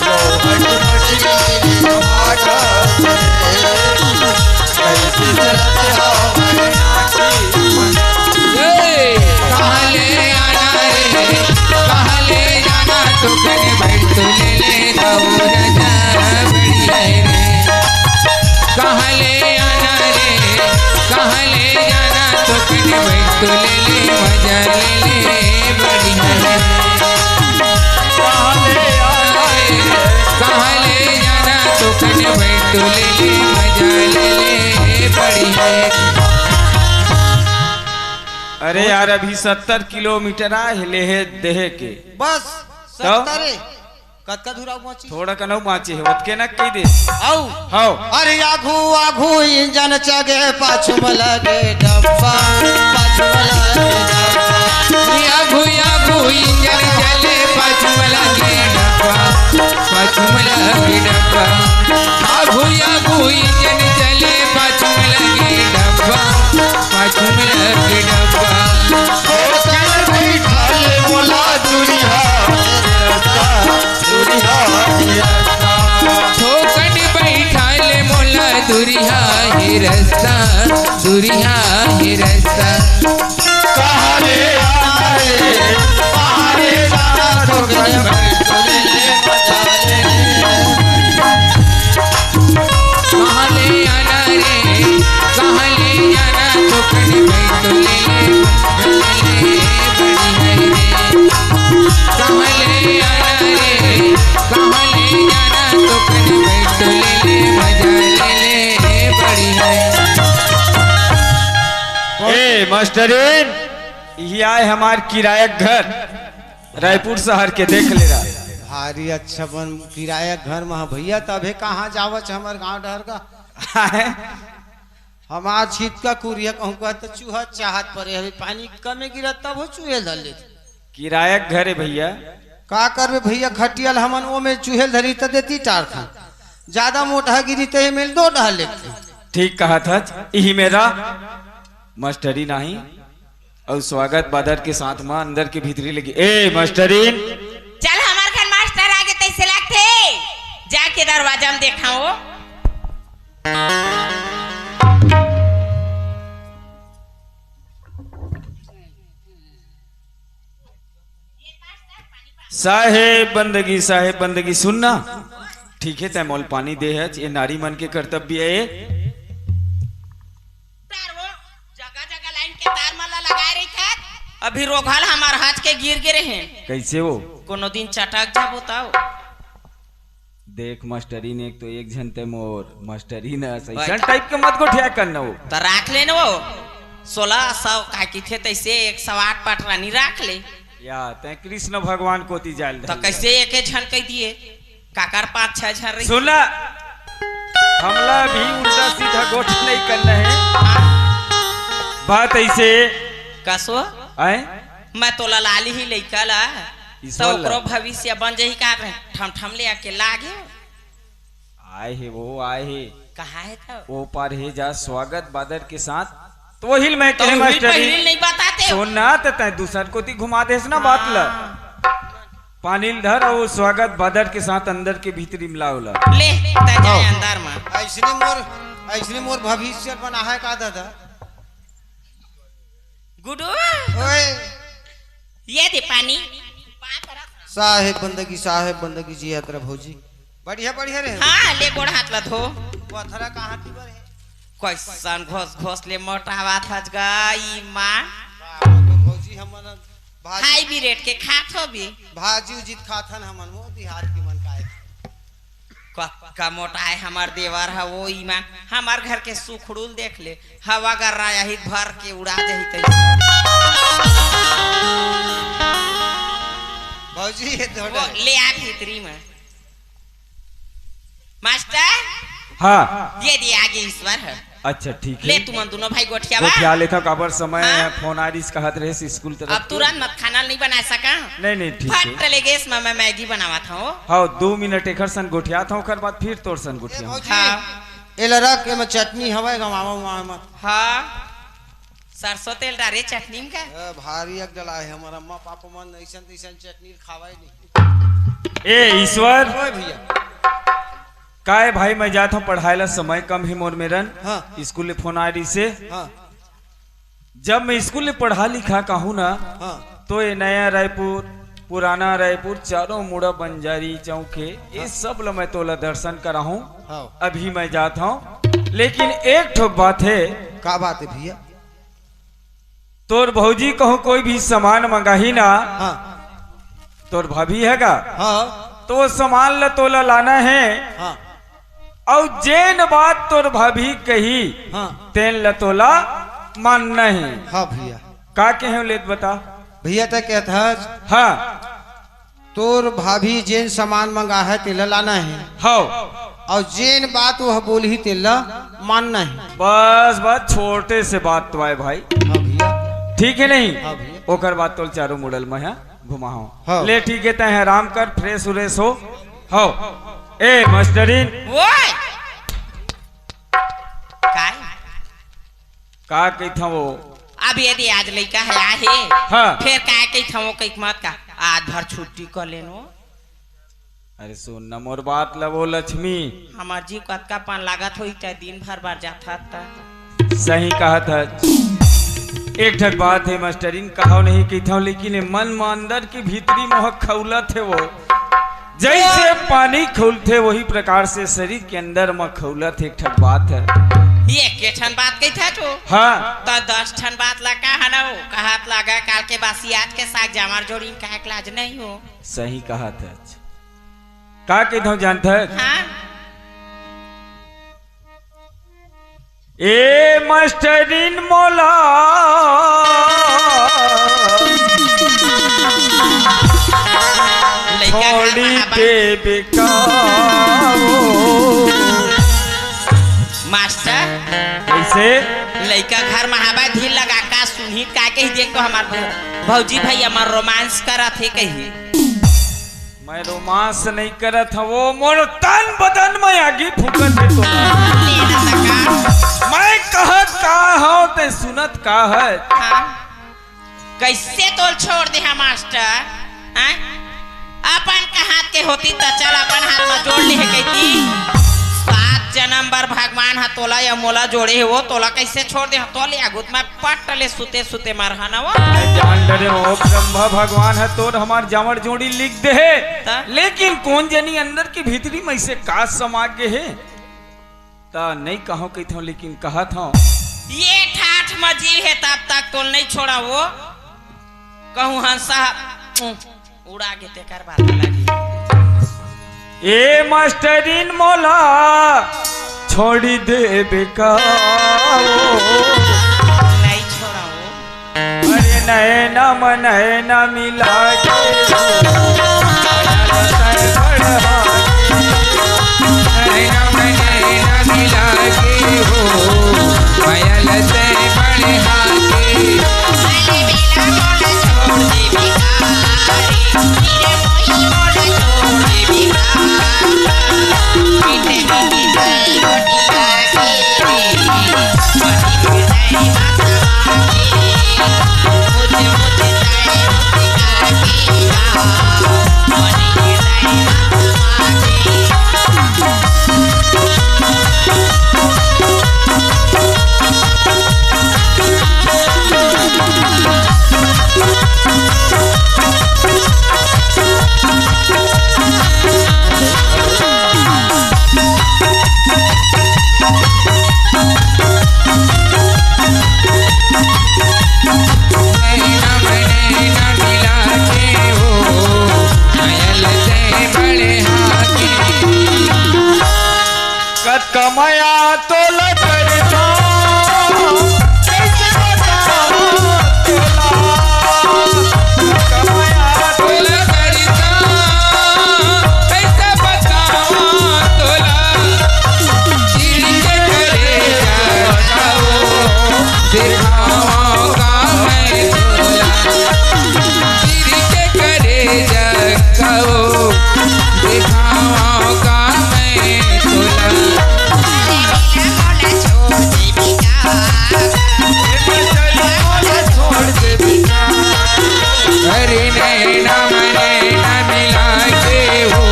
मोहन पत्नी बाबा का रे, कैसे चलत हवै आँखी मते। ए, कहाँ ले आना रे, कहाँ ले जाना, तो कने बैठ तो ले ले गाओ राजा बड़ी है रे। कहाँ ले आना रे, कहाँ ले जाना, तो कने बैठ तो ले ले, मजा ले ले, बड़ी है। कहाँ ले आना रे, कहाँ ले जाना, तो कने बैठ तो ले ले, मजा ले ले, बड़ी है। अरे यार, अभी सत्तर किलोमीटर आए हे, लेहे देहे के। बस, तो? सत्तर हे। कतका दूर आऊ बाँची? थोड़ा कनऊ बाँचे हे, ओतके न कहि दे। आऊ। हव। अरे आघू आघू इंजन चगे, पाछू म लगे डब्बा, पाछू म लगे डब्बा। आघू आघू इंजन चले, पाछू म लगे डब्बा, पाछू म लगे डब्बा। आघू आघू इंजन चले, पाछू म लगे डब्बा, पाछू म लगे डब्बा। ओ चल बइठा ले मोला दुरिहा रस्ता, दुरिहा रस्ता। थोकन बइठा ले मोला दुरिहा हे रस्ता, दुरिहा हे रस्ता। कहाँ ले आना रे, कहाँ ले जाना, थोकन बइठा ले, ले मजा ले। कहाँ ले आना रे, कहाँ ले जाना, थोकन बइठा ले, ले मजा ले, बड़ी है रे। कहाँ ले आना रे, कहाँ ले जाना, थोकन बइठा ले, ले मजा ले, ले बड़ी है। ए मास्टरीन, इही आय हमार किराया के घर, रायपुर शहर के, देख ले रहा। भारी अच्छा बन किराया के घर में, हाँ भइया, तभे कहाँ जावच हमर गाँव डहर का। हमार छितका कुरिया कहूँ का त चूहा चाहत परे हवे, पानी कमे गिरत तब हो चूहे धर लेत। किराया के घर हे भइया। का करबे भइया, खटिया ल हमन ओमे चूहे ल धरी त देती टार खान, जादा मोटहा गिरी त एमे ल दो डहर लेत। ठीक कहत हच, इही मेरा मास्टरी नाही। अउ स्वागत बादर के साथ म अंदर के भीतरी लगी। ए मास्टरीन, चल, हमर घर मास्टर आगे तइसे लागथे, जाके दरवाजा म देखाओ। साहेब बंदगी, साहेब बंदगी, सुन ना। ठीक हे, तैं मोल पानी दे हच, ये नारी मन के कर्तव्य हे। तार वो जगह जगह लाइन के तार मन ला लगाए रहिथे। अभी रोघल हमार हाथ के गिर गिरे हे। कइसे वो? कोनो दिन चटक जाबो तब। देख मास्टरीन, एक तो एक झन ते मोर मास्टरीन अस अइसन टाइप के मत गोठिया कर न वो। त राख ले न वो। सोलह सौ का किथे तइसे एक सौ आठ पटरानी राख ले। या, तैं कृष्ण भगवान कोती जाय ल त धर ले। कइसे एके झन कहि दिए? काकर पाँच छह झन रही। सुन ना, हमला भी उल्टा सीधा गोठ नहीं करना हे। हाँ। बात अइसे कसो? आय? मैं तोला लाली ही लइका ला, ईश्वर त ओकरो ला। भविष्य बन जही का रे? ठम ठम ले आके लागे। आय हे वो, आय हे। कहाँ हे त? ओ पार हे जा, स्वागत बादर के साथ। त वही ल मैं तो कहे वही मास्टर जी। पहिली नहीं बताते हो। सुन ना, त तैं दूसर कोती घुमा देस ना बात ला। हाँ। पानी ल धर अउ स्वागत बादर के साथ अंदर के भीतरी म ला ओला। ले, तैं जाए आओ। अंदर म। अइसने मोर, अइसने मोर भविष्य बना हे का दादा? गुडू। ओए। ये दे पानी। साहेब बंदगी, साहेब बंदगी जी यात्रा भौजी। बढ़िया, बढ़िया रे। हाँ, ले गोड़ हाथ ला धो। पथरा कहाँ थी बर हे? कइसन घोस घोस ले मोटावा थच गा ई माँ। बाप रे, भौजी हमन भाजी हाई भी रेट के खात होबी। भाजी उजी त खाथन हमन वो देहात के मन काय। कतका मोटा हे हमर देवर ह, वो ईमान, हमर घर के सुखड़ू ल देख ले, हवा गर्रा आही त भर के उड़ा जाही तइसे। भौजी, ये वो धोड़ा। ले आ भीतरी म। मास्टर, हाँ। ये दे आगे ईश्वर ह। अच्छा, ठीक ले हे। तुमन दुनों भाई गोठियावा। गोठिया लेथव, काबर समय हाँ। हे, फोन आ रिस, कहत रहेस स्कूल तरफ अब के। तुरंत मत खाना नहीं बना सका। नहीं, नहीं, ठीक हे। फट ले गैस म मैं मैगी बनावत हव। हव, दू मिनट एखर सन गोठियात हव, ओखर बाद फिर तोर सन ए गोठियाहूँ। भौजी, हाँ। एला रख, एमा चटनी हवय, गंवावा उंवावा मत। हाँ, सरसों तेल डारे चटनी म का? ए, भारी अक डला हे, हमर अम्मा पापा मन अइसन तइसन चटनी खावय नहीं। ए ईश्वर, ओए भैया। काय भाई, मैं जात हूँ पढ़ाई ला, समय कम हे मोर मेरन। हाँ। स्कूल ले फोन आय रहिसे। हाँ। जब मैं स्कूल ले पढ़ा लिखा कहूँ ना, हाँ। तो ये नया रायपुर, पुराना रायपुर, चारों मुड़ा बंजारी चौक हे, ये हाँ। सब ला मैं तोला दर्शन कराहूँ। हाँ। अभी मैं जात हूँ, लेकिन एक ठोक बात हे। का बात हे भैया? तोर भौजी कहूँ कोई भी सामान मंगाही ना, हाँ। तोर भाभी हे गा? हाँ। तो वो सामान ला तोला लाना हे। हाँ। अउ जेन बात तोर भाभी कही, हाँ। तेन ला तोला मानना हे। हाँ भैया। का कहे ले त बता। भैया तैं कहत हस। हाँ। तोर भाभी जेन सामान मंगा है, तेला लाना है। हव। अउ जेन बात वह बोलही, तेला मानना है। बस, बस, छोटे से बात तो आय भाई। हाँ भैया। ठीक है नहीं? हाँ भैया। ओकर बाद तोल चारों मुड़ल में, हाँ, घुमाहूँ। हाँ। ले, ठीक है, तैं आराम कर, fresh व्रेश हो। हव। ए, मास्टरिन। ओए! काय? का कहिथंव वो? अब यदि आज लइका ह आहे, हाँ। फेर का कहिथंव वो, कहिके मत का, आज भर छुट्टी कर लेनो। अरे सुन न मोर बात ल वो लक्ष्मी। हमर जीव कतका पान लागत होही, चाहे दिन भर बर जाथस त। सही कहत हस। एक ठक बात हे मास्टरिन, कहाव नहीं कहिथंव, लेकिन ये मन म अंदर के भीतरी मोह खउलत हे वो। जइसे पानी खउलथे, वही प्रकार से शरीर के अंदर म खउलत हे, एक ठक बात हे। ये के ठन बात कहिथस तो? हाँ। त दस ठन बात ला कहा न वो, कहत लागा काल के बासी आज के साग जामर जोड़ी म कहे के लाज नहीं हो। सही कहत हस। का कहिथंव जानथस? हाँ। ए मास्टरिन मोला लइका घर छोड़ी म हवा। देबे का ओ। मास्टर, कइसे? लइका घर म हवा, धीर लगा का सुनही, का कही देख तो हमर भौ-, भौजी भइया मन romance करत हे कही। मैं romance नहीं करत हंव, वो मोर तन बदन में आगी फूकत हे तो। मैं कहत का हंव, तैं सुनत का हस? हाँ। कइसे तोल छोड़ दे हा मास्टर? हैं? अपन कहत के होतिस त चल अपन हाथ में जोड़ ले हे कहितिस। सात जनम बर भगवान ह तोला या मोला जोड़े हे, वो तोला कइसे छोड़ दे हा? तोले आगुत में पट ले सुते सुते मरहा न वो। मैं जान डरे हंव, ब्रह्मा भगवान ह तोर हमार जामर जोड़ी लिख दे हे। त? लेकिन कोन जनी अंदर के भीतरी में से का समा गे हे? त नइ कहंव कहिथंव, लेकिन कहत हंव। ये ठाठ म जीव हे तब तक तोल नइ छोड़ंव वो। कहूं हंसा, उं। उड़ा के तेकर बात अलग हे। ए मास्टरिन मोला छोड़ी देबे का ओ। नहीं छोड़ंव। अरे नैना म नैना मिला के नैना म नैना मिला के हो, पायल तैं बड़े हाथे। कतका मया तोला करथंव, कइसे बतावंव तोला। कतका मया तोला करथंव, कइसे बतावंव तोला। चिर के करेजा कहो, देखावंव का मैं तोला। चिर के करेजा कहो, देखावंव का मैं तोला। अरे नैना म नैना मिला के हो,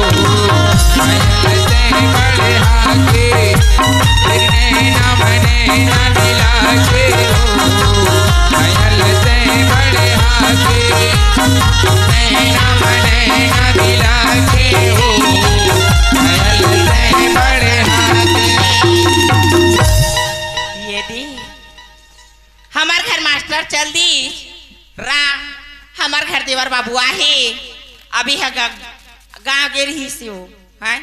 पायल तैं बड़े हाथे। अरे नैना म नैना मिला के हो, पायल तैं बड़े हाथे। नैना म नैना मिला के हो, पायल तैं बड़े हाथे। ये दी, हमर घर मास्टर चल दिस, रा, हमर घर देवर बाबू आहे, अभी ह ग-, गाँव गे रहिस हे वो, हैं?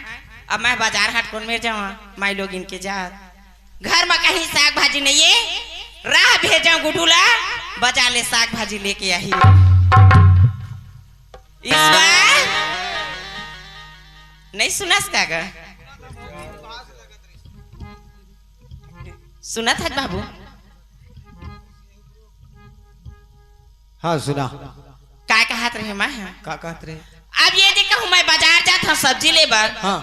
अब मैं बाजार हाट कोन मेर जावंव, माईलोगिन के जात। घर म कहीं साग भाजी नइ हे, रा भेजंव गुड्डू ला, बाजार ले साग भाजी लेके आही। ईश्वर, नहीं सुनस का गा? सुनत हस बाबू? हाँ, सुना। का कहत रहे मैं? हाँ। का कहत रहे? अब ये दे कहूँ मैं बाजार जात हँव सब्जी ले बर। हाँ।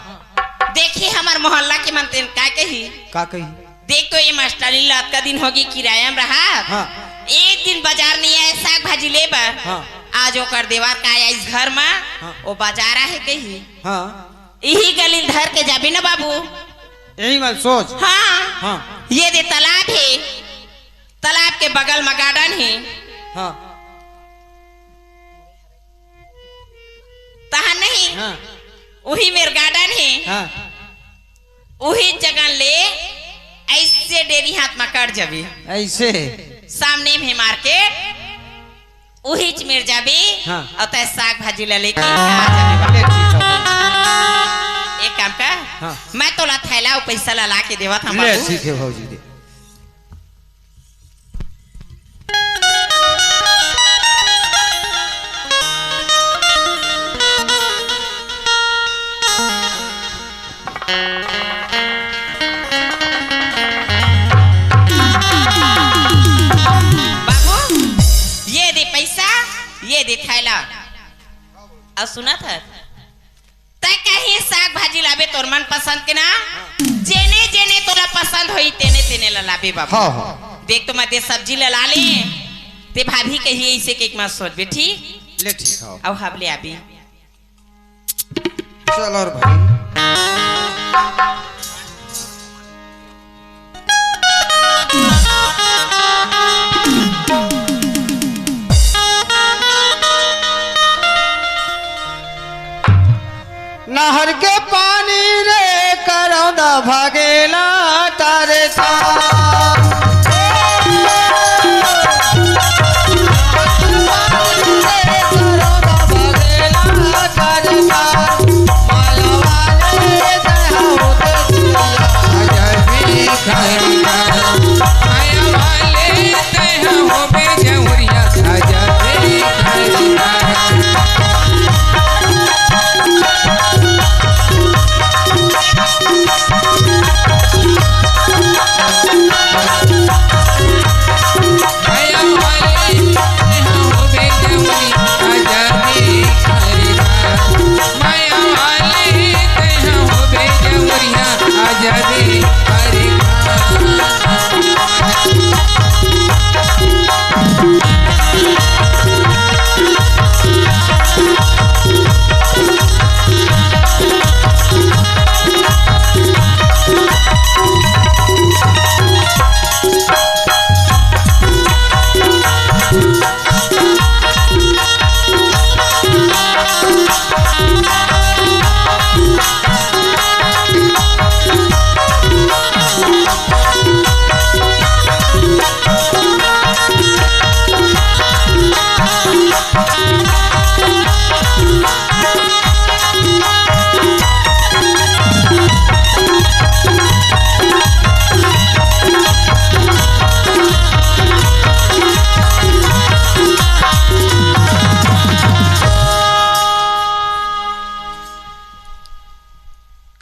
देखी हमर मोहल्ला के मन तेन का कही? का कही? देख तो ये मास्टरनी ल अतका दिन होगे किराया म रहत। हाँ। एक दिन बाजार नहीं आए साग भाजी ले बर। हाँ। आज ओकर देवर का आइस घर म, हाँ। वो बाजार आहे कही। हाँ। इही गली ल धर के जाबे न बाबू। यही मैं सोच। हाँ। हाँ। ये दे तालाब हे, तालाब के बगल म garden हे। हाँ। तहाँ नहीं। हाँ। उही मेर garden हे। हाँ। उही जगह ले ऐसे डेरी हाथ म कट जाबे। ऐसे? सामने में हे market, उहीच मेर जाबे। हाँ। अउ तैं साग भाजी ला लेके आ जाबे बाबू। ले ठीक हे। एक काम कर, हाँ। मैं तोला थैला अउ पैसा ला, ला के देवत हँव ले बाबू। ठीक हे भौजी दे। बाबू, ये दे पैसा, ये दे थैला। अउ सुनत हस? तैं कहीं साग भाजी लाबे तोर मन पसंद के ना, जेने जेने तोला पसंद होही तेने तेने ला लाबे बाबू। हाँ, हाँ। देख तो मैं दे सब्जी ला ला ले, तैं भाभी कही ऐसे के एक मत सोचबे, ठीक? ले ठीक हे। अउ हब ले आबे। चल और भाई। नहर के पानी रे करौंदा भागेला तारे तार।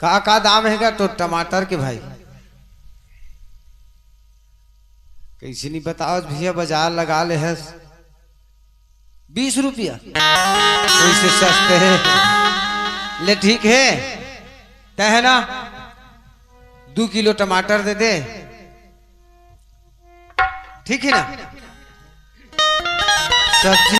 का, का दाम हे गा तो टमाटर के भाई? कइसे नहीं बतावस भैया, बाजार लगा ले हस बीस रुपया, कइसे सस्ते हे। ले ठीक हे, तैं हे ना, दू किलो टमाटर दे दे, ठीक हे ना? सब्जी